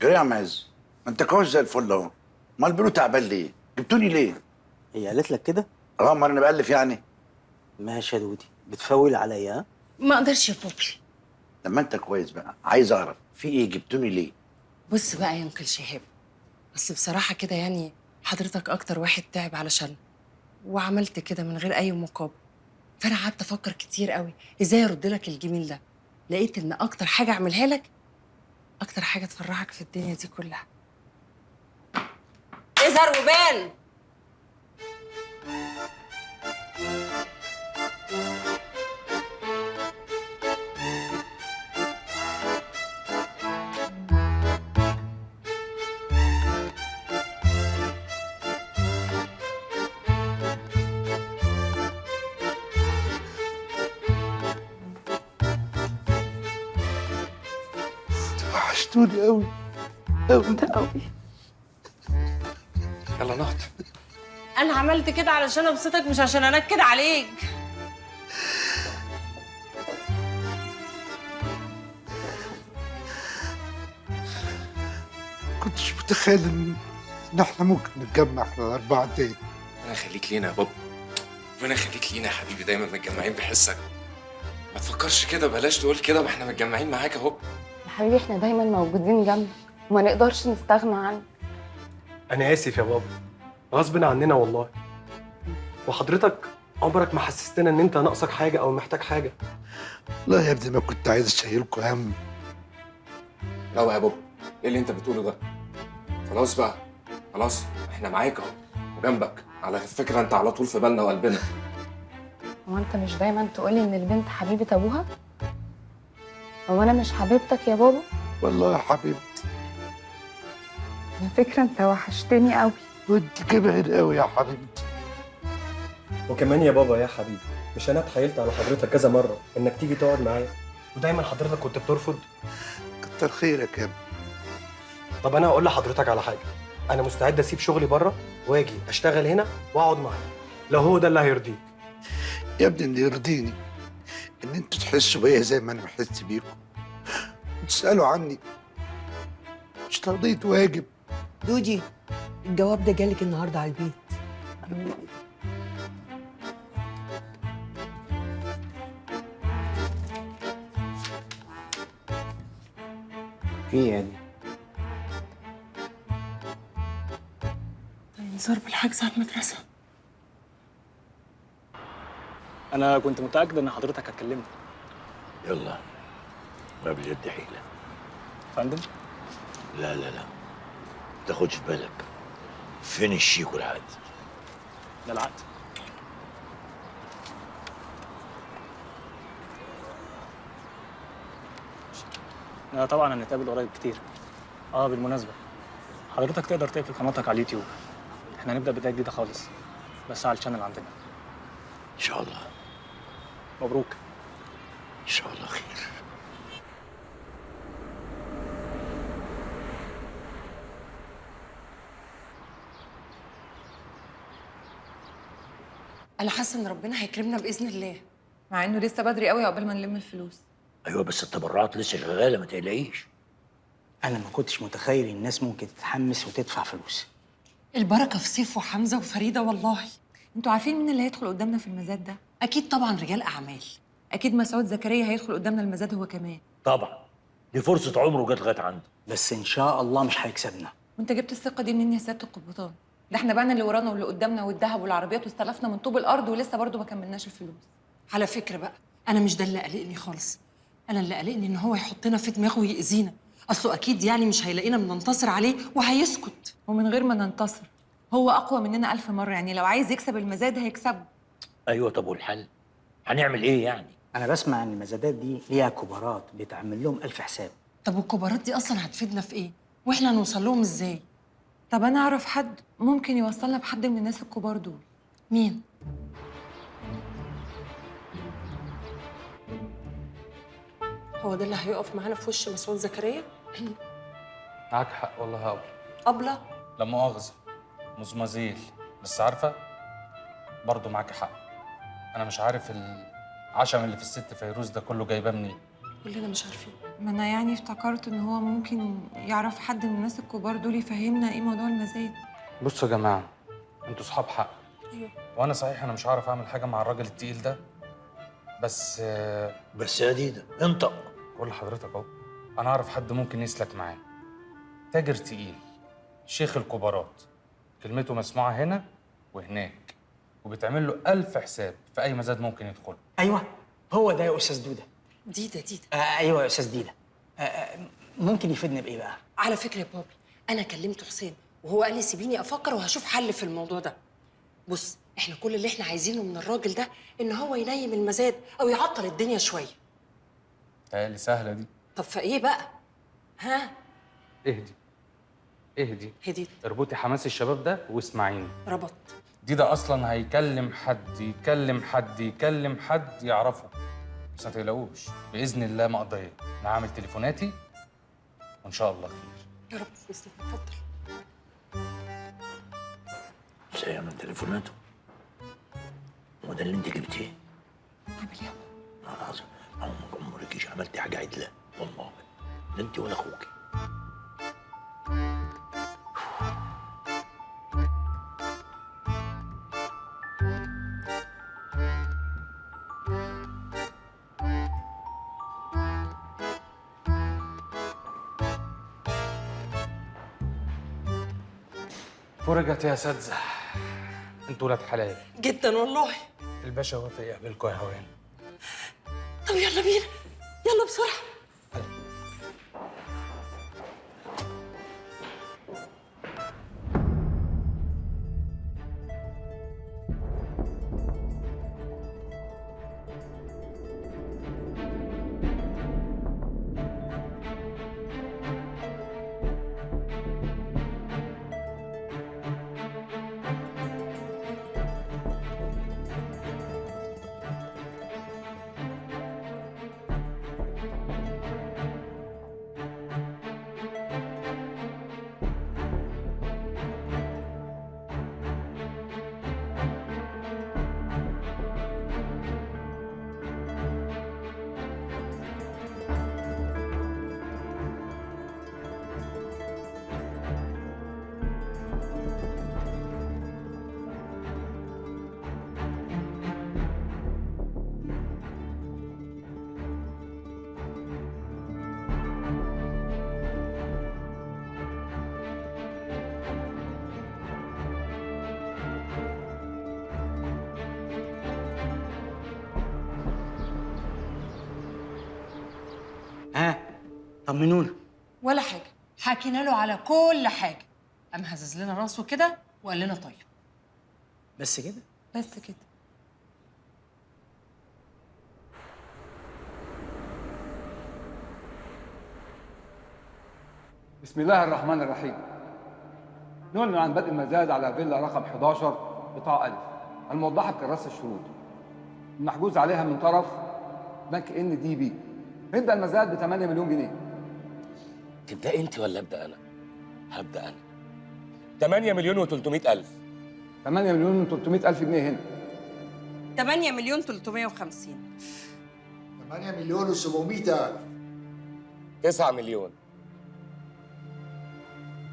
جري يا عم عز، ما انت كويس زي الفل اهو. امال بيقولوا تعبان ليه؟ جبتوني ليه؟ هي قالت لك كده؟ اه، امال انا بألف يعني؟ ماشي يا دودي، بتفول عليا ها؟ ما اقدرش يا بوبي. لما انت كويس بقى، عايز اعرف في ايه، جبتوني ليه؟ بص بقى يا انكل شهاب، بس بصراحة كده يعني حضرتك اكتر واحد تعب علشان، وعملت كده من غير اي مقابل. فانا قعدت افكر كتير قوي ازاي ارد لك الجميل ده. لقيت ان اكتر حاجة اعملها لك، اكتر حاجة تفرحك في الدنيا دي كلها. اظهر وبان. وحشتوني قوي قوي انت قوي. يلا نقعد. انا عملت كده علشان ابسطك، مش عشان انكد عليك. كنتش متخيل ان احنا ممكن نتجمع احنا الاربعة تاني. ربنا يخليك لينا يا بابا، ربنا يخليك لينا يا حبيبي، دايما متجمعين بحسك. ما تفكرش كده، بلاش تقول كده، ما احنا متجمعين معاك اهو. يا حبيبي احنا دايما موجودين جنبك وما نقدرش نستغنى عنك. انا اسف يا بابا، غصب عننا والله. وحضرتك عمرك ما حسستنا ان انت ناقصك حاجة او محتاج حاجة. لا يا ابني، ما كنت عايز اشيلكوا هم. لا يا بابا، ايه اللي انت بتقوله ده؟ خلاص بقى، خلاص احنا معاك اهو وجنبك. على فكرة انت على طول في بالنا وقلبنا. هو انت مش دايما تقولي ان البنت حبيبه ابوها؟ هو انا مش حبيبتك يا بابا؟ والله يا حبيبتي. على فكرة انت وحشتني قوي. وانت كمان قوي يا حبيبتي. وكمان يا بابا يا حبيبي، مش انا اتحايلت على حضرتك كذا مرة انك تيجي تقعد معايا، ودايما حضرتك كنت بترفض. كتر خيرك يا ابني. طب انا هقول لحضرتك على حاجة، انا مستعد اسيب شغلي بره واجي اشتغل هنا واقعد معاك لو هو ده اللي هيرضيك. يا ابني اللي يرضيني ان انتوا تحسوا بيا زي ما انا بحس بيكم وتسالوا عني، مش تقضية واجب. دودي، الجواب ده جالك النهارده على البيت. في ايه يعني؟ انذار بالحجز على المدرسة. أنا كنت متأكد إن حضرتك هتكلمني. يلا، ما باليد حيلة. فندم؟ لا لا لا، ما تاخدش في بالك. فين الشيك والعقد؟ ده العقد. طبعا هنتقابل قريب كتير. بالمناسبة حضرتك تقدر تقفل قناتك على اليوتيوب. احنا هنبدأ بداية جديدة خالص، بس على ال channel عندنا. إن شاء الله. مبروك. إن شاء الله خير. أنا حاسة إن ربنا هيكرمنا بإذن الله. مع إنه لسه بدري قوي عقبال ما نلم الفلوس. أيوه بس التبرعات لسه شغالة، ما تقلقيش. أنا ما كنتش متخيل الناس ممكن تتحمس وتدفع فلوس. البركة في سيف وحمزة وفريدة والله. انتوا عارفين مين اللي هيدخل قدامنا في المزاد ده؟ أكيد طبعا رجال أعمال. أكيد مسعود زكريا هيدخل قدامنا المزاد هو كمان. طبعا، دي فرصة عمره جت لغاية عنده. بس إن شاء الله مش هيكسبنا. وأنت جبت الثقة دي منين يا سيادة القبطان؟ ده احنا بعنا اللي ورانا واللي قدامنا والذهب والعربيات واستلفنا من طوب الأرض ولسه برضه ما كملناش الفلوس. على فكرة بقى، أنا مش ده اللي قلقني خالص. أنا اللي قلقني إن هو يحطنا في دماغه ويأذينا. أصله أكيد يعني مش هيلاقينا بننتصر عليه وهيسكت. ومن غير ما ننتصر، هو أقوى مننا 1000 مرة، يعني لو عايز يكسب المزاد هيكسبه. أيوه طب والحل؟ هنعمل إيه يعني؟ أنا بسمع إن المزادات دي ليها كبارات بيتعمل لهم 1000 حساب. طب والكبارات دي أصلاً هتفيدنا في إيه؟ وإحنا هنوصل لهم إزاي؟ طب أنا أعرف حد ممكن يوصلنا بحد من الناس الكبار دول. مين؟ هو ده اللي هيقف معانا في وش مسعود زكريا؟ معاك حق والله يا أبلة. أبلة؟ لا مؤاخذة مزمزيل، بس عارفة برضه معاك حق. أنا مش عارف العشم اللي في الست فيروز ده كله جايباه منين. كلنا مش عارفين. ما انا يعني افتكرت ان هو ممكن يعرف حد من الناس الكبار دول يفهمنا ايه موضوع المزاد. بصوا يا جماعة، انتوا اصحاب حق. ايوه. وانا صحيح انا مش هعرف اعمل حاجة مع الراجل التقيل ده، بس بس يا ديدا انطق. بقول لحضرتك اهو، انا اعرف حد ممكن يسلك معاه. تاجر تقيل، شيخ الكبارات، كلمته مسموعة هنا وهناك، وبتعمل له 1000 حساب في اي مزاد ممكن يدخله. ايوه هو ده يا استاذ دوده. ديدا ديدا. ايوه يا استاذ ديدا. ممكن يفيدنا بايه بقى؟ على فكرة يا بابي، انا كلمت حسين وهو قال لي سيبيني افكر وهشوف حل في الموضوع ده. بص، احنا كل اللي احنا عايزينه من الراجل ده ان هو ينيم المزاد او يعطل الدنيا شوية. تهيألي سهلة دي. طب فايه بقى؟ ها؟ اهدي اهدي. هديت. اربطي حماس الشباب ده واسمعيني. ربط. ديدا اصلا هيكلم حد يكلم حد يكلم حد يعرفه، بس ما تقلقوش باذن الله مقضية. انا هعمل تليفوناتي وان شاء الله خير يا رب. باذن الله. اتفضل. مش هيعمل تليفوناته؟ هو ده اللي انت جبتيه؟ عامل ايه يا بابا؟ العظيم عمرك عملتي حاجة عدله والله، لا انت ولا اخوكي. فرجت يا اساتذة، انتوا ولاد حلال جدا والله. الباشا وافق يقابلكوا يا هوان. طب يلا بينا، يلا بسرعة. ها طمنونا. ولا حاجة، حكينا له على كل حاجة، قام هزز لنا راسه كده وقال لنا طيب. بس كده؟ بس كده. بسم الله الرحمن الرحيم. نعلن عن بدء المزاد على فيلا رقم 11 قطاع ألف الموضحة بكراسة الشروط المحجوز عليها من طرف بنك NDB. نبدأ المزاد ب 8 مليون جنيه. تبدأ أنت ولا أبدأ أنا؟ هبدأ أنا. 8 مليون و300 ألف. 8 مليون و300 ألف جنيه هنا. 8 مليون 350. 8 مليون و700 ألف. 9 مليون.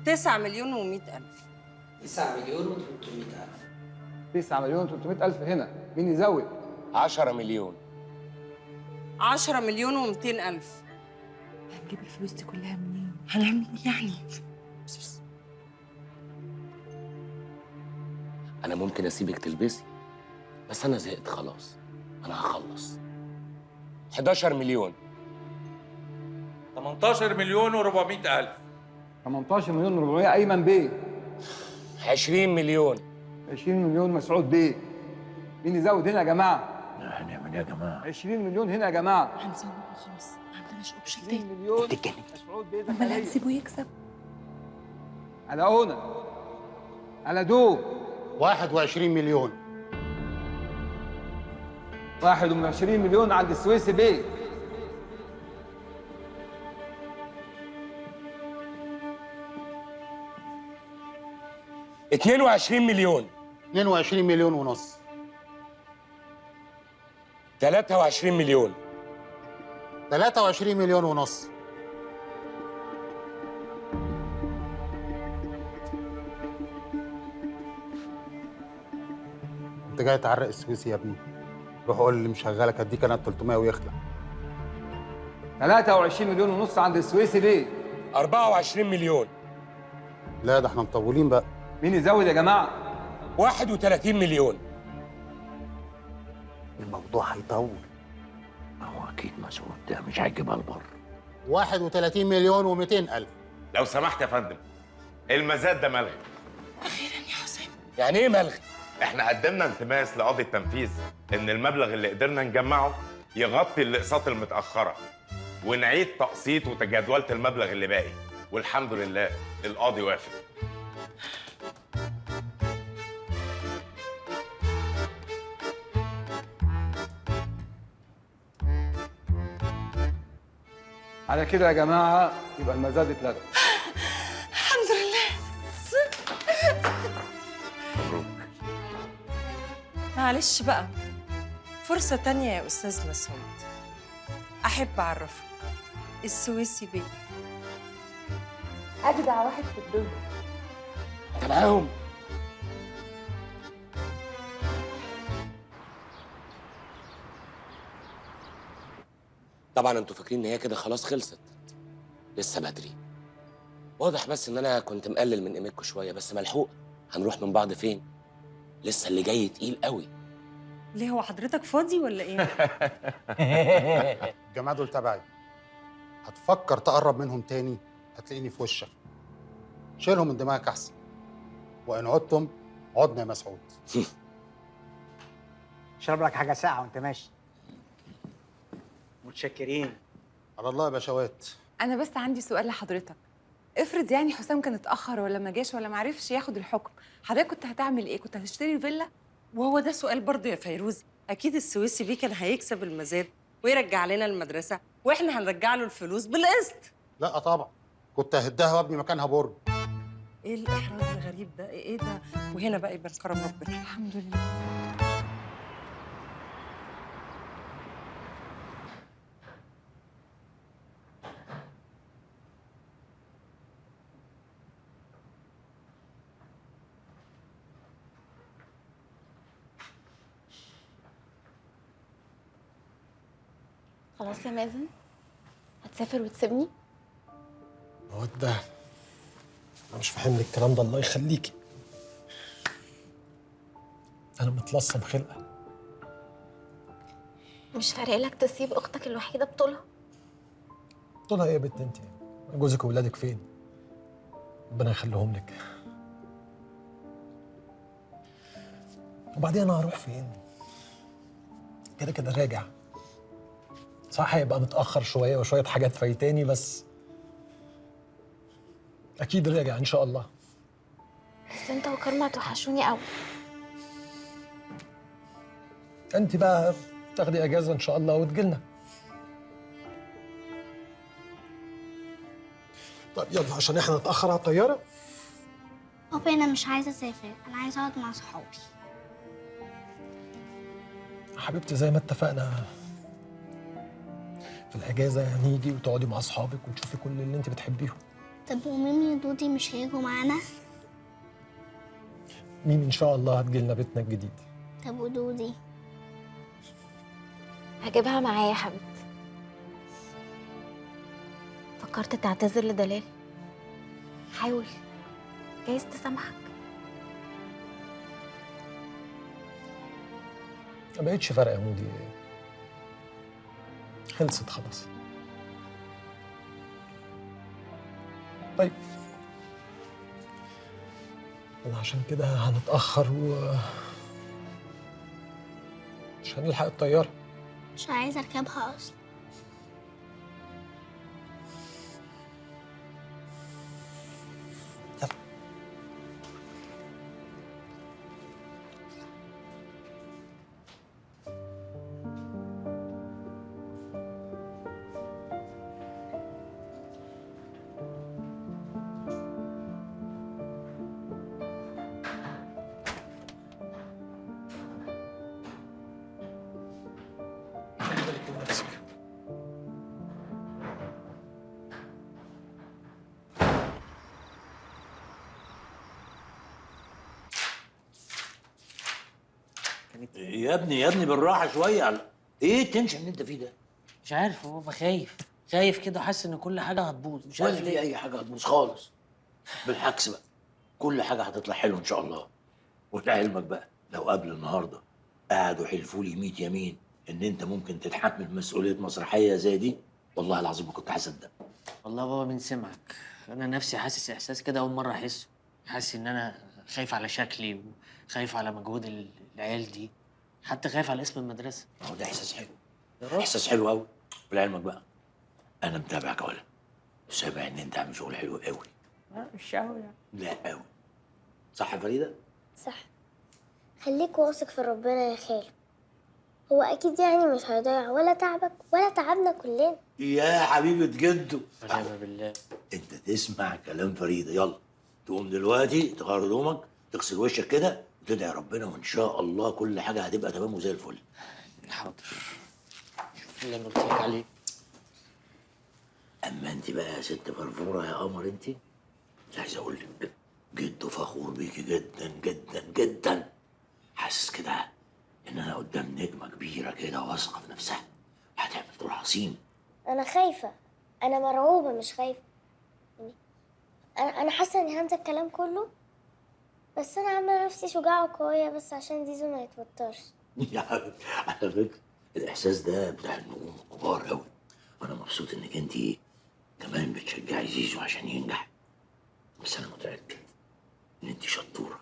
9 مليون و100 ألف. 9 مليون و300 ألف. 9 مليون و300 ألف هنا، مين يزود؟ 10 مليون. 10 مليون و200 ألف. هنجيب الفلوس دي كلها منين؟ هنعمل ايه يعني؟ بس بس. أنا ممكن أسيبك تلبسي، بس أنا زهقت خلاص، أنا هخلص. 11 مليون. 18 مليون و400 ألف. 18 مليون و400 أيمن بيه. 20 مليون. 20 مليون مسعود بيه. مين يزود هنا يا جماعة؟ هنعمل ايه يا جماعة؟ 20 مليون هنا يا جماعة. هنزود خلاص، ما عندناش option تاني. 20 مليون امال هنسيبه يكسب؟ على اونا، على دو. 21 مليون. 21 مليون عند السويسي بيه. 22 مليون. 22 مليون ونص. 23 مليون. 23 مليون ونص. انت جاي تعرق السويسي يا ابني. روح قول اللي مشغلك هديك انا 300 ويخلع. 23 مليون ونص عند السويسي ليه؟ 24 مليون. لا ده احنا مطولين بقى. مين يزود يا جماعة؟ 31 مليون. الموضوع هيطول. ما هو اكيد مسعود ده مش هيجيبها لبره. 31 مليون و200 ألف. لو سمحت يا فندم، المزاد ده ملغي. اخيرا يا حسام. يعني ايه ملغي؟ احنا قدمنا التماس لقاضي التنفيذ ان المبلغ اللي قدرنا نجمعه يغطي الاقساط المتاخرة ونعيد تقسيط وتجدولة المبلغ اللي باقي، والحمد لله القاضي وافق. على كده يا جماعة يبقى المزاد اتلغى. الحمد لله. مبروك. معلش بقى، فرصة تانية يا أستاذ مسعود. أحب أعرفك السويسي بيه أجدع واحد في الدنيا. أنت معاهم؟ طبعا انتوا فاكرين ان هي كده خلاص خلصت، لسه بدري. واضح بس ان انا كنت مقلل من قيمتكم شوية، بس ملحوق. هنروح من بعض فين؟ لسه اللي جاي تقيل قوي. ليه، هو حضرتك فاضي ولا ايه؟ الجماعة دول تبعي، هتفكر تقرب منهم تاني هتلاقيني في وشك. شيلهم من دماغك احسن، وان عدتم عدنا يا مسعود. اشرب لك حاجة ساقعه وانت ماشي. متشكرين. على الله يا باشوات. انا بس عندي سؤال لحضرتك. افرض يعني حسام كان اتاخر ولا ما جاش ولا ما عرفش ياخد الحكم، حضرتك كنت هتعمل ايه؟ كنت هتشتري فيلا؟ وهو ده سؤال برضه يا فيروز؟ اكيد السويسي بيه كان هيكسب المزاد ويرجع لنا المدرسة، واحنا هنرجع له الفلوس بالقسط. لا طبعا، كنت هدها وابني مكانها برج. ايه الاحراج الغريب ده؟ ايه ده؟ وهنا بقى يبقى كرم ربنا. الحمد لله. خلاص يا مازن، هتسافر وتسيبني؟ مودة، أنا مش فاهم الكلام ده، الله يخليكي. أنا متلصم خلقة. مش فارق لك تسيب أختك الوحيدة بطولها؟ بطولها إيه يا بنت أنت؟ جوزك وولادك فين؟ ربنا يخليهم لك. وبعدين أنا هروح فين؟ كده كده راجع. صح هيبقى متأخر شوية وشوية حاجات فايتاني، بس أكيد راجع إن شاء الله. بس أنت وكارما توحشوني أوي. أنت بقى تاخدي أجازة إن شاء الله وتجيلنا. طيب يلا عشان إحنا نتأخر على الطيارة. بابا أنا مش عايزة أسافر، أنا عايزة أقعد مع صحابي. حبيبتي زي ما اتفقنا في الأجازة هنيجي وتقعدي مع أصحابك وتشوفي كل اللي أنت بتحبيهم. طب وميمي ودودي مش هيجوا معانا؟ ميمي إن شاء الله هتجيلنا بيتنا الجديد. طب ودودي؟ هجيبها معايا يا حبيبتي. فكرت تعتذر لدلال؟ حاول، جايز تسامحك. ما بقتش فارقة يا مودي، خلصت خلاص. طيب أنا عشان كده هنتأخر و مش هنلحق الطيارة. مش عايزة أركبها أصلا. يلا. خلي بالك من نفسك. يا ابني يا ابني بالراحة شوية. ايه ال tension اللي انت فيه ده؟ مش عارف يا بابا، خايف خايف كده وحاسس ان كل حاجة هتبوظ. مش عارف ولا ليه. في اي حاجة هتبوظ خالص، بالعكس بقى كل حاجة هتطلع حلوة ان شاء الله. ولعلمك بقى لو قبل النهارده قعدوا حلفوا لي 100 يمين ان انت ممكن تتحمل مسؤولية مسرحية زي دي، والله العظيم ما كنت هصدق. والله يا بابا من سمعك انا نفسي حاسس احساس كده اول مرة احسه، حاسس ان انا خايف على شكلي وخايف على مجهود العيال دي، حتى خايف على اسم المدرسة. ما هو ده احساس حلو، احساس حلو قوي. ولعلمك بقى انا متابعك يا ولد، وسامع ان انت عامل شغل حلو قوي. لا مش قوي يعني. لا قوي. صح يا فريدة؟ صح. خليك واثق في ربنا يا خالو، هو اكيد يعني مش هيضيع ولا تعبك ولا تعبنا كلنا. يا حبيبه جدو، ونعم بالله. انت تسمع كلام فريدة. يلا تقوم دلوقتي تغير هدومك، تغسل وشك كده، وتدعي ربنا وان شاء الله كل حاجة هتبقى تمام وزي الفل. حاضر. شوف اللي انا قلت لك عليه. اما انت بقى يا ست فرفوره يا قمر، انت عايز اقول لك جدو فخور بيكي جدا جدا جدا. حاسس كده ان انا قدام نجمه كبيرة كده واثقة في نفسها، هتعمل دور عظيم. انا خايفة، انا مرعوبه مش خايفة. يعني انا حاسه اني هنسى الكلام كله، بس انا عامله نفسي شجاعة وقويه بس عشان زيزو ما يتوترش. يا حبيبتي على فكرة الاحساس ده بتاع النجوم الكبار قوي، وانا مبسوط انك انت كمان بتشجعي زيزو عشان ينجح. بس انا متاكد ان انت شطوره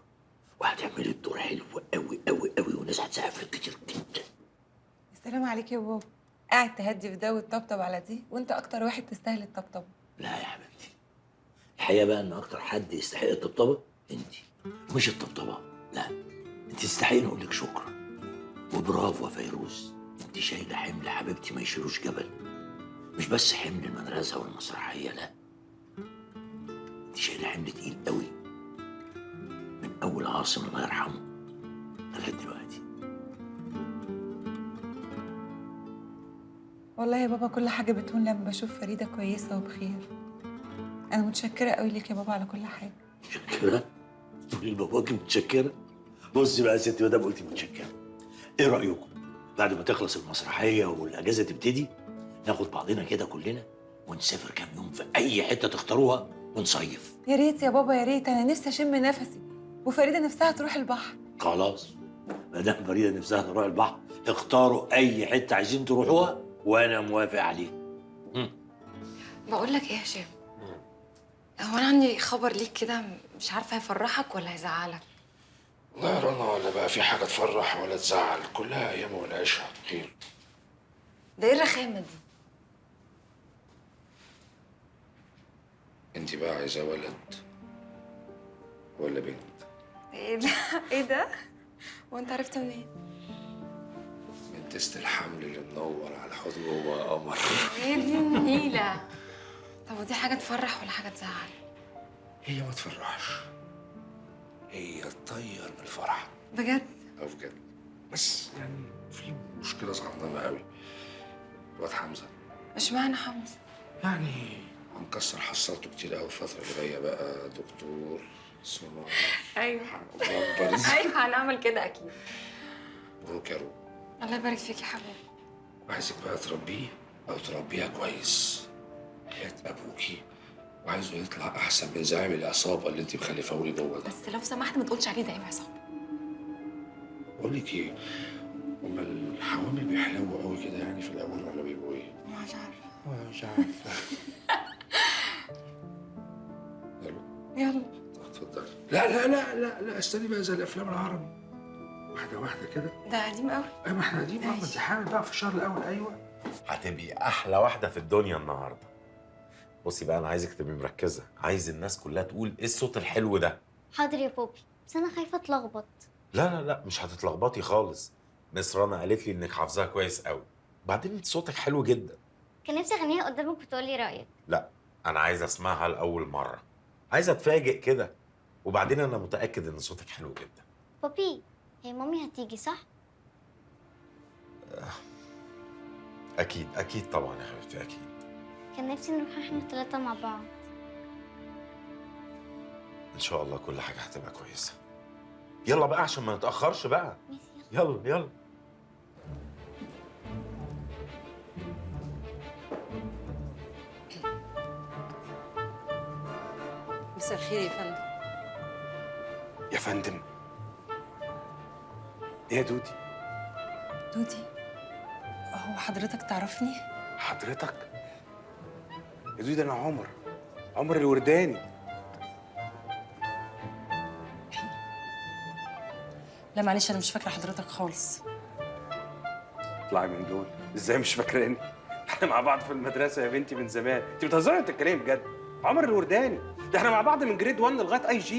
وهتعملي الدور حلو قوي قوي قوي، والناس هتسقف لك كتير جدا. السلام عليك يا بابا. قاعد تهدي في ده وتطبطب على دي، وانت اكتر واحد تستاهل الطبطبه. لا يا حبيبتي، الحقيقة بقى ان اكتر حد يستحق الطبطبه انت. مش الطبطبه، لا، انت تستحقي نقول لك شكرا وبرافو يا فيروز. انت شايله حمل حبيبتي ما يشيلوش جبل، مش بس حمل المدرسة والمسرحيه، لا، انت شايله حمل تقيل قوي من اول عاصم الله يرحمه لغاية دلوقتي. والله يا بابا كل حاجة بتهون لما بشوف فريدة كويسة وبخير. انا متشكره قوي ليك يا بابا على كل حاجة. متشكره؟ تقولي لباباكي متشكره؟ بصي بقى يا ستي، ما دام قلتي متشكره، ايه رايكم بعد ما تخلص المسرحية والاجازه تبتدي ناخد بعضنا كده كلنا ونسافر كام يوم في اي حتة تختاروها ونصيف؟ يا ريت يا بابا يا ريت، انا نفسي اشم نفسي، وفريدة نفسها تروح البحر. خلاص ما دام فريدة نفسها تروح البحر، اختاروا اي حتة عايزين تروحوها وانا موافق عليها. بقول لك ايه يا هشام، هو انا عندي خبر ليك كده، مش عارفه هيفرحك ولا هيزعلك. لا يا رنا، ولا بقى في حاجة تفرح ولا تزعل، كلها ايام ونعيشها بخير. ده ايه الرخامه دي؟ انت بقى عايزه ولد ولا بنت؟ ايه ده؟ ايه ده؟ وانت عرفت منين؟ من test الحمل اللي منور على الحوض جوه يا قمر. ايه دي النيله؟ طب ودي حاجة تفرح ولا حاجة تزعل؟ هي ما تفرحش، هي تطير من الفرح. بجد؟ اه بجد، بس يعني في مشكلة صغننه قوي. الواد حمزة. اشمعنى حمزة؟ يعني هنكسر حصلته كتير قوي الفترة اللي جاية بقى، دكتور سونار. ايوه ايوه هنعمل كده اكيد. مبروك يا روب. الله يبارك فيك يا حبيبي. عايزك بقى تربيه او تربيها كويس، حياة ابوكي، وعايزه يطلع احسن من زعيم العصابة اللي انت مخلفاه لي جوه ده. بس لو سمحت ما تقولش عليه زعيم عصابة. بقول لك ايه، هما الحوامل بيحلووا قوي كده يعني في الاول ولا بيبقوا ايه؟ مش عارفه. مش عارفه. يلا يلا اتفضلي. لا لا لا لا لا استني بقى، زي الافلام العربي واحدة واحدة كده. ده قديم قوي. ايوه ما احنا قديم، ما انت حامل بقى في الشهر الاول. ايوه هتبقي احلى واحدة في الدنيا النهارده. بصي بقى، انا عايزك تبقي مركزه، عايز الناس كلها تقول ايه الصوت الحلو ده. حاضر يا بوبي، بس انا خايفة اتلخبط. لا لا لا مش هتتلخبطي خالص. مس رنا قالت لي انك حافظاها كويس قوي، بعدين انت صوتك حلو جدا. كان نفسي اغنيها قدامك وتقولي رايك. لا انا عايز اسمعها لاول مرة، عايز اتفاجئ كده، وبعدين انا متاكد ان صوتك حلو جدا. بوبي هي مامي هتيجي صح؟ اكيد اكيد طبعا يا حبيبتي اكيد. كان نفسي نروح احنا الثلاثة مع بعض. ان شاء الله كل حاجة هتبقى كويسة. يلا بقى عشان ما نتاخرش بقى. ماشي. يلا يلا. مساء الخير يا فندم. يا فندم ايه يا دودي؟ دودي هو حضرتك تعرفني؟ حضرتك؟ يا دودي انا عمر، عمر الورداني. لا معلش انا مش فاكره حضرتك خالص. اطلعي من دول، ازاي مش فاكراني؟ احنا مع بعض في المدرسة يا بنتي من زمان، انت بتهزري ولا بتتكلمي بجد؟ عمر الورداني، ده احنا مع بعض من grade 1 لغاية IG.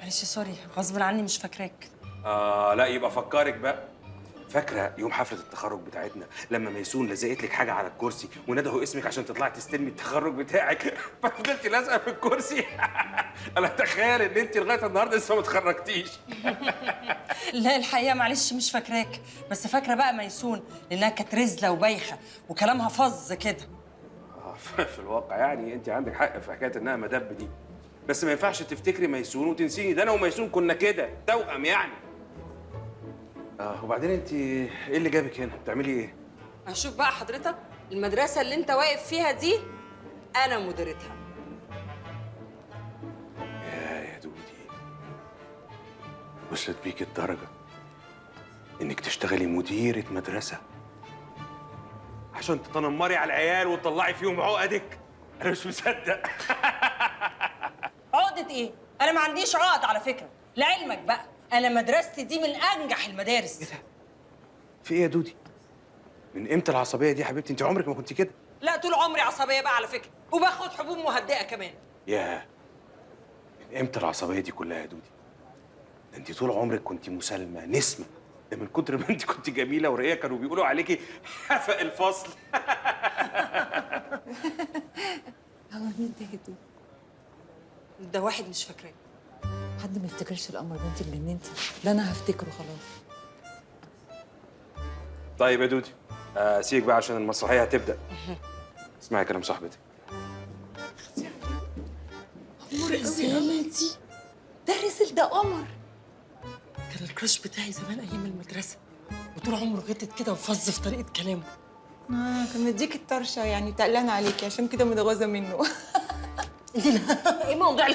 معلش sorry، غصب عني مش فاكراك. لا يبقى فكرك بقى. فاكره يوم حفلة التخرج بتاعتنا لما ميسون لزقت لك حاجة على الكرسي وندهوا اسمك عشان تطلعي تستلمي التخرج بتاعك، ففضلتي لازقه في الكرسي. انا اتخيل ان انت لغاية النهارده لسه ما اتخرجتيش. لا الحقيقة معلش مش فاكراك، بس فاكره بقى ميسون لانها كانت رزله وبايخه وكلامها فظ كده. في الواقع يعني انت عندك حق في حكاية انها مدب دي، بس ما ينفعش تفتكري ميسون وتنسيني، ده انا وميسون كنا كده توأم يعني. وبعدين انت ايه اللي جابك هنا؟ بتعملي ايه؟ هشوف بقى حضرتك، المدرسة اللي انت واقف فيها دي أنا مديرتها. يا دودي، وصلت بيك الدرجة انك تشتغلي مديرة مدرسة عشان تتنمري على العيال وتطلعي فيهم عقدك؟ أنا مش مصدق. عقدة ايه؟ أنا ما عنديش عقد على فكرة، لعلمك بقى أنا مدرستي دي من أنجح المدارس. إيه ده؟ في إيه يا دودي؟ من إمتى العصبية دي يا حبيبتي؟ أنت عمرك ما كنت كده. لا طول عمري عصبية بقى على فكرة، وباخد حبوب مهدئة كمان. ياه، من إمتى العصبية دي كلها يا دودي؟ ده أنت طول عمرك كنت مسالمة، نسمة، ده من كتر ما أنت كنت جميلة ورقية كانوا بيقولوا عليكي حفق الفصل. هو مين ده يا دودي؟ ده واحد مش فاكراه. حد ما يفتكرش القمر ده، انت اتجننتي. ده انا هفتكره خلاص. طيب يا دودي، سيبك بقى عشان المسرحية هتبدا. اسمعي كلام صاحبتك. قمر الزيانه دي، ده رسل، ده قمر. كان الكراش بتاعي زمان ايام المدرسة، وطول عمره غتت كده وفظ في طريقه كلامه. كان مديك الطرشه يعني، تقلان عليكي عشان كده متغاظه منه. ايه موضوع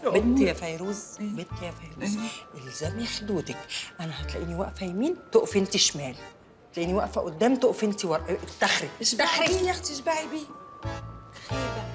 بنت يا فيروز، بنت يا فيروز، الزمي حدودك. انا هتلاقيني واقفة يمين تقفي انت شمال، تلاقيني واقفة قدام تقفي انت ورا. اتخري اشبعي بيه يا اختي، اشبعي بيه. خيبه.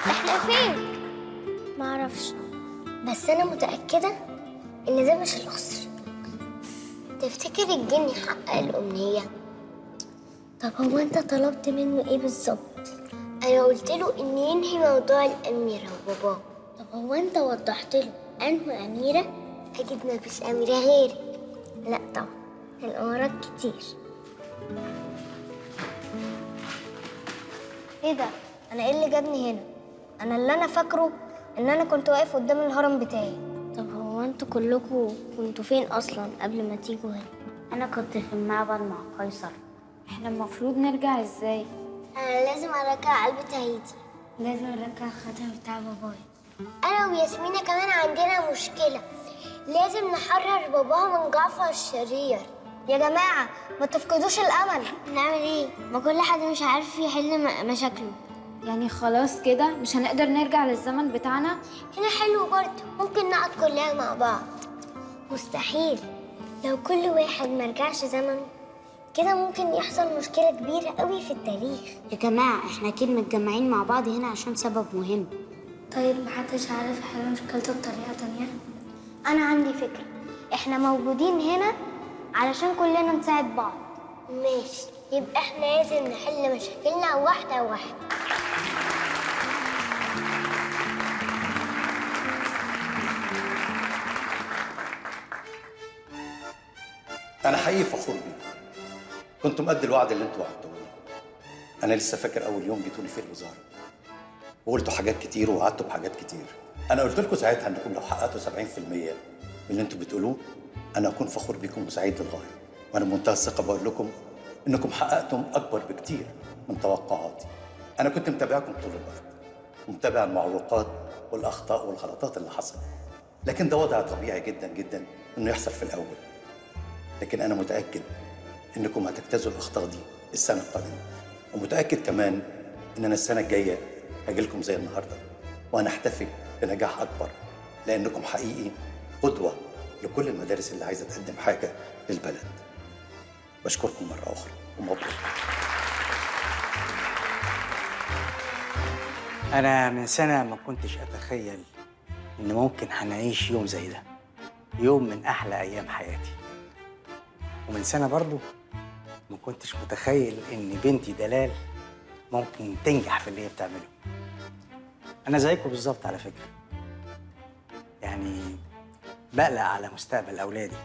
احنا فين؟ معرفش، بس أنا متأكدة إن ده مش القصر. تفتكر الجن حقق الأمنية؟ طب هو أنت طلبت منه إيه بالظبط؟ أنا قلت له إن ينهي موضوع الأميرة وباباه. طب هو أنت وضحت له أنه أميرة؟ أكيد مفيش أميرة غيري. لا طبعا، الأمارات كتير. إيه ده؟ أنا إيه اللي جابني هنا؟ أنا اللي أنا فاكره إن أنا كنت واقف قدام الهرم بتاعي. طب هو أنتوا كلكوا كنتوا فين أصلاً قبل ما تيجوا هنا؟ أنا كنت في المعبد مع قيصر. إحنا المفروض نرجع إزاي؟ أنا لازم أرجع قلب تهيتي. لازم أرجع الخاتم بتاع بابايا. أنا وياسمينة كمان عندنا مشكلة، لازم نحرر باباها من جعفر الشرير. يا جماعة ما تفقدوش الأمل. نعمل إيه؟ ما كل حد مش عارف يحل مشاكله. يعني خلاص كده مش هنقدر نرجع للزمن بتاعنا؟ هنا حلو برضه، ممكن نقعد كلنا مع بعض. مستحيل، لو كل واحد مرجعش زمنه كده ممكن يحصل مشكلة كبيرة قوي في التاريخ. يا جماعة احنا أكيد متجمعين مع بعض هنا عشان سبب مهم. طيب محدش عارف يحل مشكلته بطريقة تانية؟ أنا عندي فكرة، احنا موجودين هنا علشان كلنا نساعد بعض. ماشي، يبقى احنا لازم نحل مشاكلنا واحدة واحدة. أنا حقيقي فخور بيكم. كنتم قد الوعد اللي انتوا وعدتوه. انا لسه فاكر اول يوم جيتوا لي فيه الوزارة، وقلتوا حاجات كتير ووعدتوا بحاجات كتير. انا قلت لكم ساعتها انكم لو حققتوا 70% من اللي انتوا بتقولوه انا اكون فخور بيكم وسعيد للغاية، وانا بمنتهى الثقة بقول لكم انكم حققتم اكبر بكتير من توقعاتي. انا كنت متابعكم طول الوقت، ومتابع المعوقات والاخطاء والغلطات اللي حصلت، لكن ده وضع طبيعي جدا جدا انه يحصل في الاول. لكن انا متاكد انكم هتجتازوا الاخطاء دي السنة القادمة، ومتاكد كمان ان انا السنة الجاية هاجي لكم زي النهارده وهنحتفل بنجاح اكبر، لانكم حقيقي قدوة لكل المدارس اللي عايزه تقدم حاجة للبلد. بشكركم مرة اخرى ومبروك. أنا من سنة ما كنتش أتخيل إن ممكن هنعيش يوم زي ده، يوم من أحلى أيام حياتي. ومن سنة برضو ما كنتش متخيل إن بنتي دلال ممكن تنجح في اللي هي بتعمله. أنا زيكم بالظبط على فكرة، يعني بقلق على مستقبل أولادي،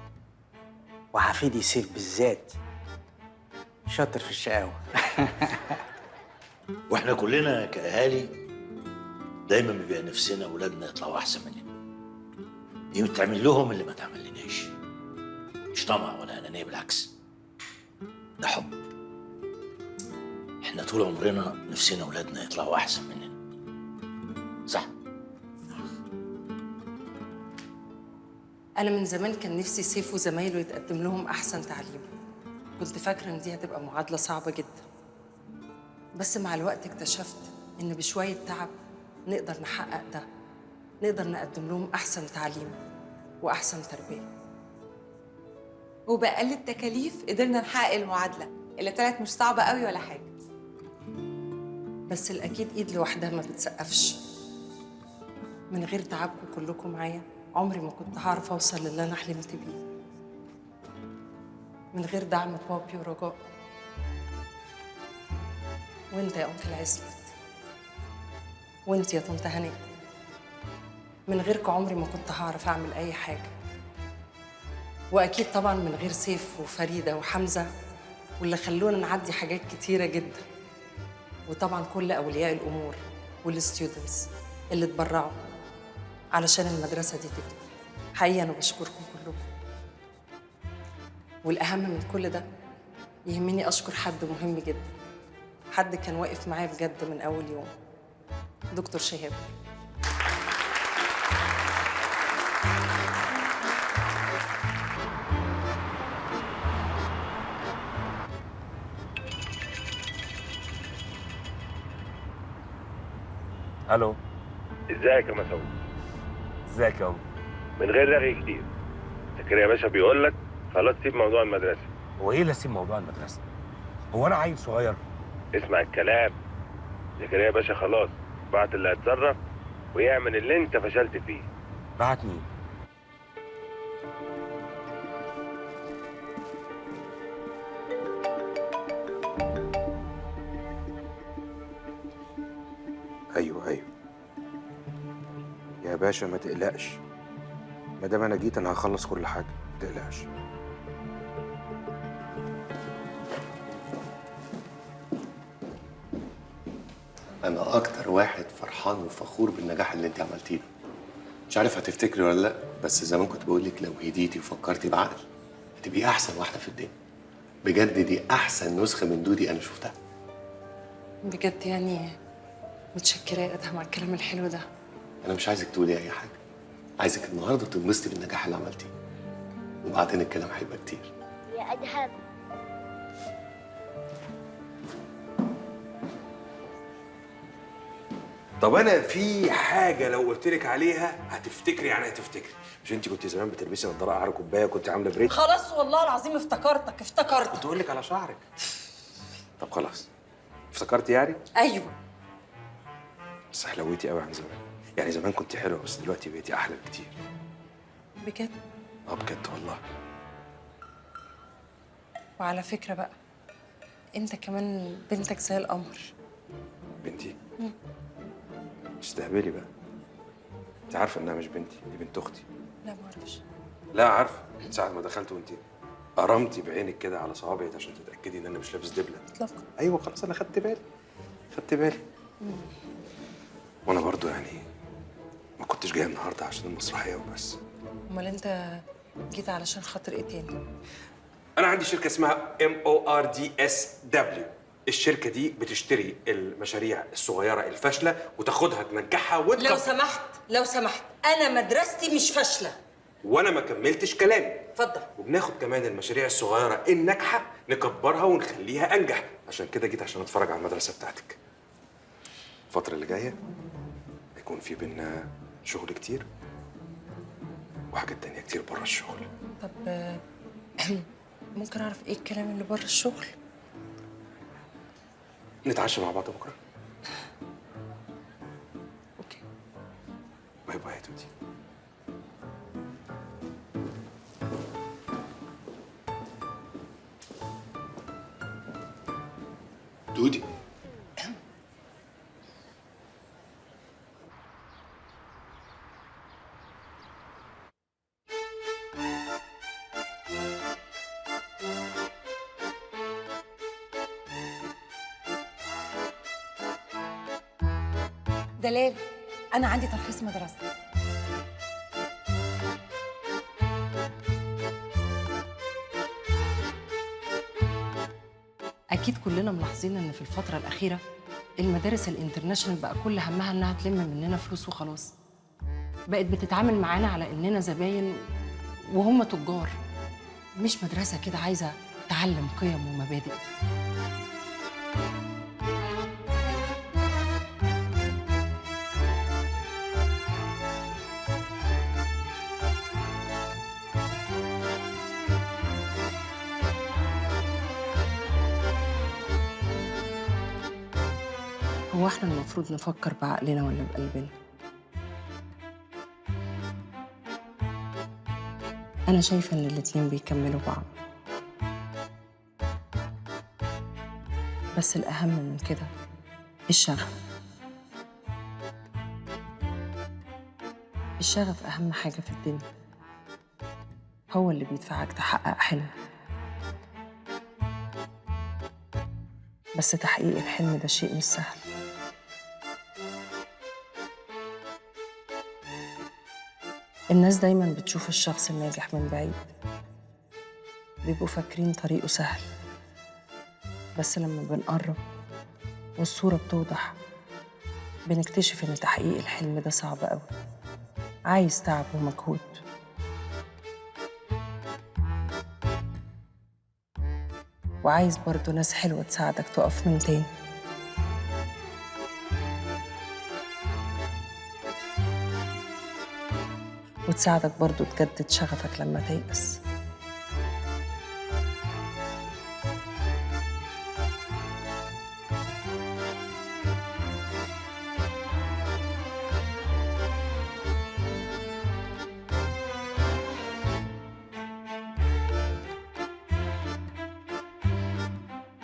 وحفيدي سيف بالذات شاطر في الشقاوة. واحنا كلنا كأهالي دايما بيبقى نفسنا اولادنا يطلعوا احسن مننا، تعمل لهم اللي ما تعملناش. مش طمع ولا انانية، بالعكس ده حب. احنا طول عمرنا نفسنا اولادنا يطلعوا احسن مننا، صح؟ صح. انا من زمان كان نفسي سيف وزمايله يتقدم لهم احسن تعليم. كنت فاكره ان دي هتبقى معادلة صعبة جدا، بس مع الوقت اكتشفت إن بشوية تعب نقدر نحقق ده، نقدر نقدم لهم أحسن تعليم وأحسن تربية. وبأقل التكاليف قدرنا نحقق المعادلة اللي طلعت مش صعبة قوي ولا حاجة. بس الأكيد إيد لوحدها ما بتسقفش. من غير تعبكم كلكم معايا عمري ما كنت هعرف أوصل للي أنا حلمت بيه. من غير دعم بابي ورجاء، وانت يا أنكل عصمت، وانت يا طنط هناء، من غيركم عمري ما كنت هعرف أعمل أي حاجة. وأكيد طبعاً من غير سيف وفريدة وحمزة واللي خلونا نعدي حاجات كتيرة جداً، وطبعاً كل أولياء الأمور وال students اللي اتبرعوا علشان المدرسة دي تكبر. حقيقة أنا بشكركم كلكم. والأهم من كل ده يهمني أشكر حد مهم جداً، حد كان واقف معايا بجد من أول يوم، دكتور شهاب. الو، ازيك يا مسعود؟ ازيك يا ابو؟ من غير رغي كتير، فاكر يا باشا بيقول لك خلاص سيب موضوع المدرسة. هو ايه اللي سيب موضوع المدرسة؟ هو انا عيل صغير؟ اسمع الكلام. زكريا يا باشا خلاص بعت اللي هيتصرف ويعمل اللي انت فشلت فيه. بعت مين؟ ايوه يا باشا ما تقلقش، ما دام انا جيت انا هخلص كل حاجة، ما تقلقش. أنا أكتر واحد فرحان وفخور بالنجاح اللي أنت عملتيه ده. مش عارف هتفتكري ولا لأ، بس زمان كنت بقول لك لو هديتي وفكرتي بعقل هتبقي أحسن واحدة في الدنيا. بجد دي أحسن نسخة من دودي أنا شفتها. بجد يعني متشكرة يا أدهم على الكلام الحلو ده. أنا مش عايزك تقولي أي حاجة، عايزك النهاردة تنبسطي بالنجاح اللي عملتيه، وبعدين الكلام هيبقى كتير. يا أدهم طب انا في حاجة لو قلت لك عليها هتفتكري، يعني هتفتكري. مش انت كنت زمان بتلبسي نضاره قعر كوباية وكنت عامله بريد؟ خلاص والله العظيم افتكرتك. كنت اقول لك على شعرك. طب خلاص افتكرتي يعني؟ ايوه. بس حلويتي قوي عن زمان، يعني زمان كنت حلوة بس دلوقتي بقيتي احلى بكتير. بجد؟ اه بجد والله. وعلى فكرة بقى انت كمان بنتك زي القمر. بنتي؟ تستهبلي بقى. انت عارفه انها مش بنتي، دي بنت اختي. لا ما اعرفش. لا عارفه، من ساعة ما دخلت وانت قرمتي بعينك كده على صوابعي عشان تتاكدي ان انا مش لابس دبله. اطلاقا. ايوه خلاص انا خدت بالي، خدت بالي. وانا برضو يعني ما كنتش جاي النهارده عشان المسرحية وبس. امال انت جيت علشان خاطر ايه تاني؟ انا عندي شركة اسمها MORDSW. الشركة دي بتشتري المشاريع الصغيرة الفاشلة وتاخدها تنجحها وتكبر. لو سمحت لو سمحت، انا مدرستي مش فاشلة. وانا ما كملتش كلامي. اتفضل. وبناخد كمان المشاريع الصغيرة الناجحة نكبرها ونخليها انجح، عشان كده جيت عشان اتفرج على المدرسة بتاعتك. الفترة اللي جاية هيكون في بينا شغل كتير وحاجات تانية كتير بره الشغل. طب ممكن اعرف ايه الكلام اللي بره الشغل؟ نتعشى مع بعض بكره؟ okay. bye bye يا توتي. دودي. دلال، أنا عندي ترخيص مدرسة. أكيد كلنا ملاحظين إن في الفترة الأخيرة المدارس ال international بقى كل همها إنها تلم مننا فلوس وخلاص. بقت بتتعامل معانا على إننا زباين وهم تجار، مش مدرسة كده عايزة تعلم قيم ومبادئ. هو احنا المفروض نفكر بعقلنا ولا بقلبنا؟ أنا شايفة إن الاتنين بيكملوا بعض، بس الأهم من كده الشغف. الشغف أهم حاجة في الدنيا، هو اللي بيدفعك تحقق حلم. بس تحقيق الحلم ده شيء مش سهل. الناس دايماً بتشوف الشخص الناجح من بعيد، بيبقوا فاكرين طريقه سهل، بس لما بنقرب والصورة بتوضح بنكتشف إن تحقيق الحلم ده صعب أوي، عايز تعب ومجهود. وعايز برضه ناس حلوة تساعدك تقف من تاني. وتساعدك برضه تجدد شغفك لما تيأس.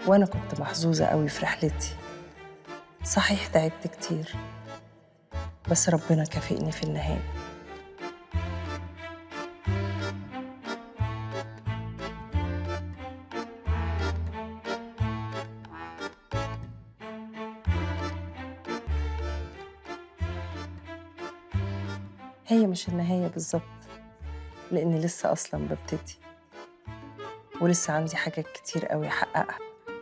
وأنا كنت محظوظة قوي في رحلتي، صحيح تعبت كتير بس ربنا كافئني في النهاية. هي مش النهاية بالظبط، لأني لسه أصلاً ببتدي ولسه عندي حاجات كتير قوي أحققها.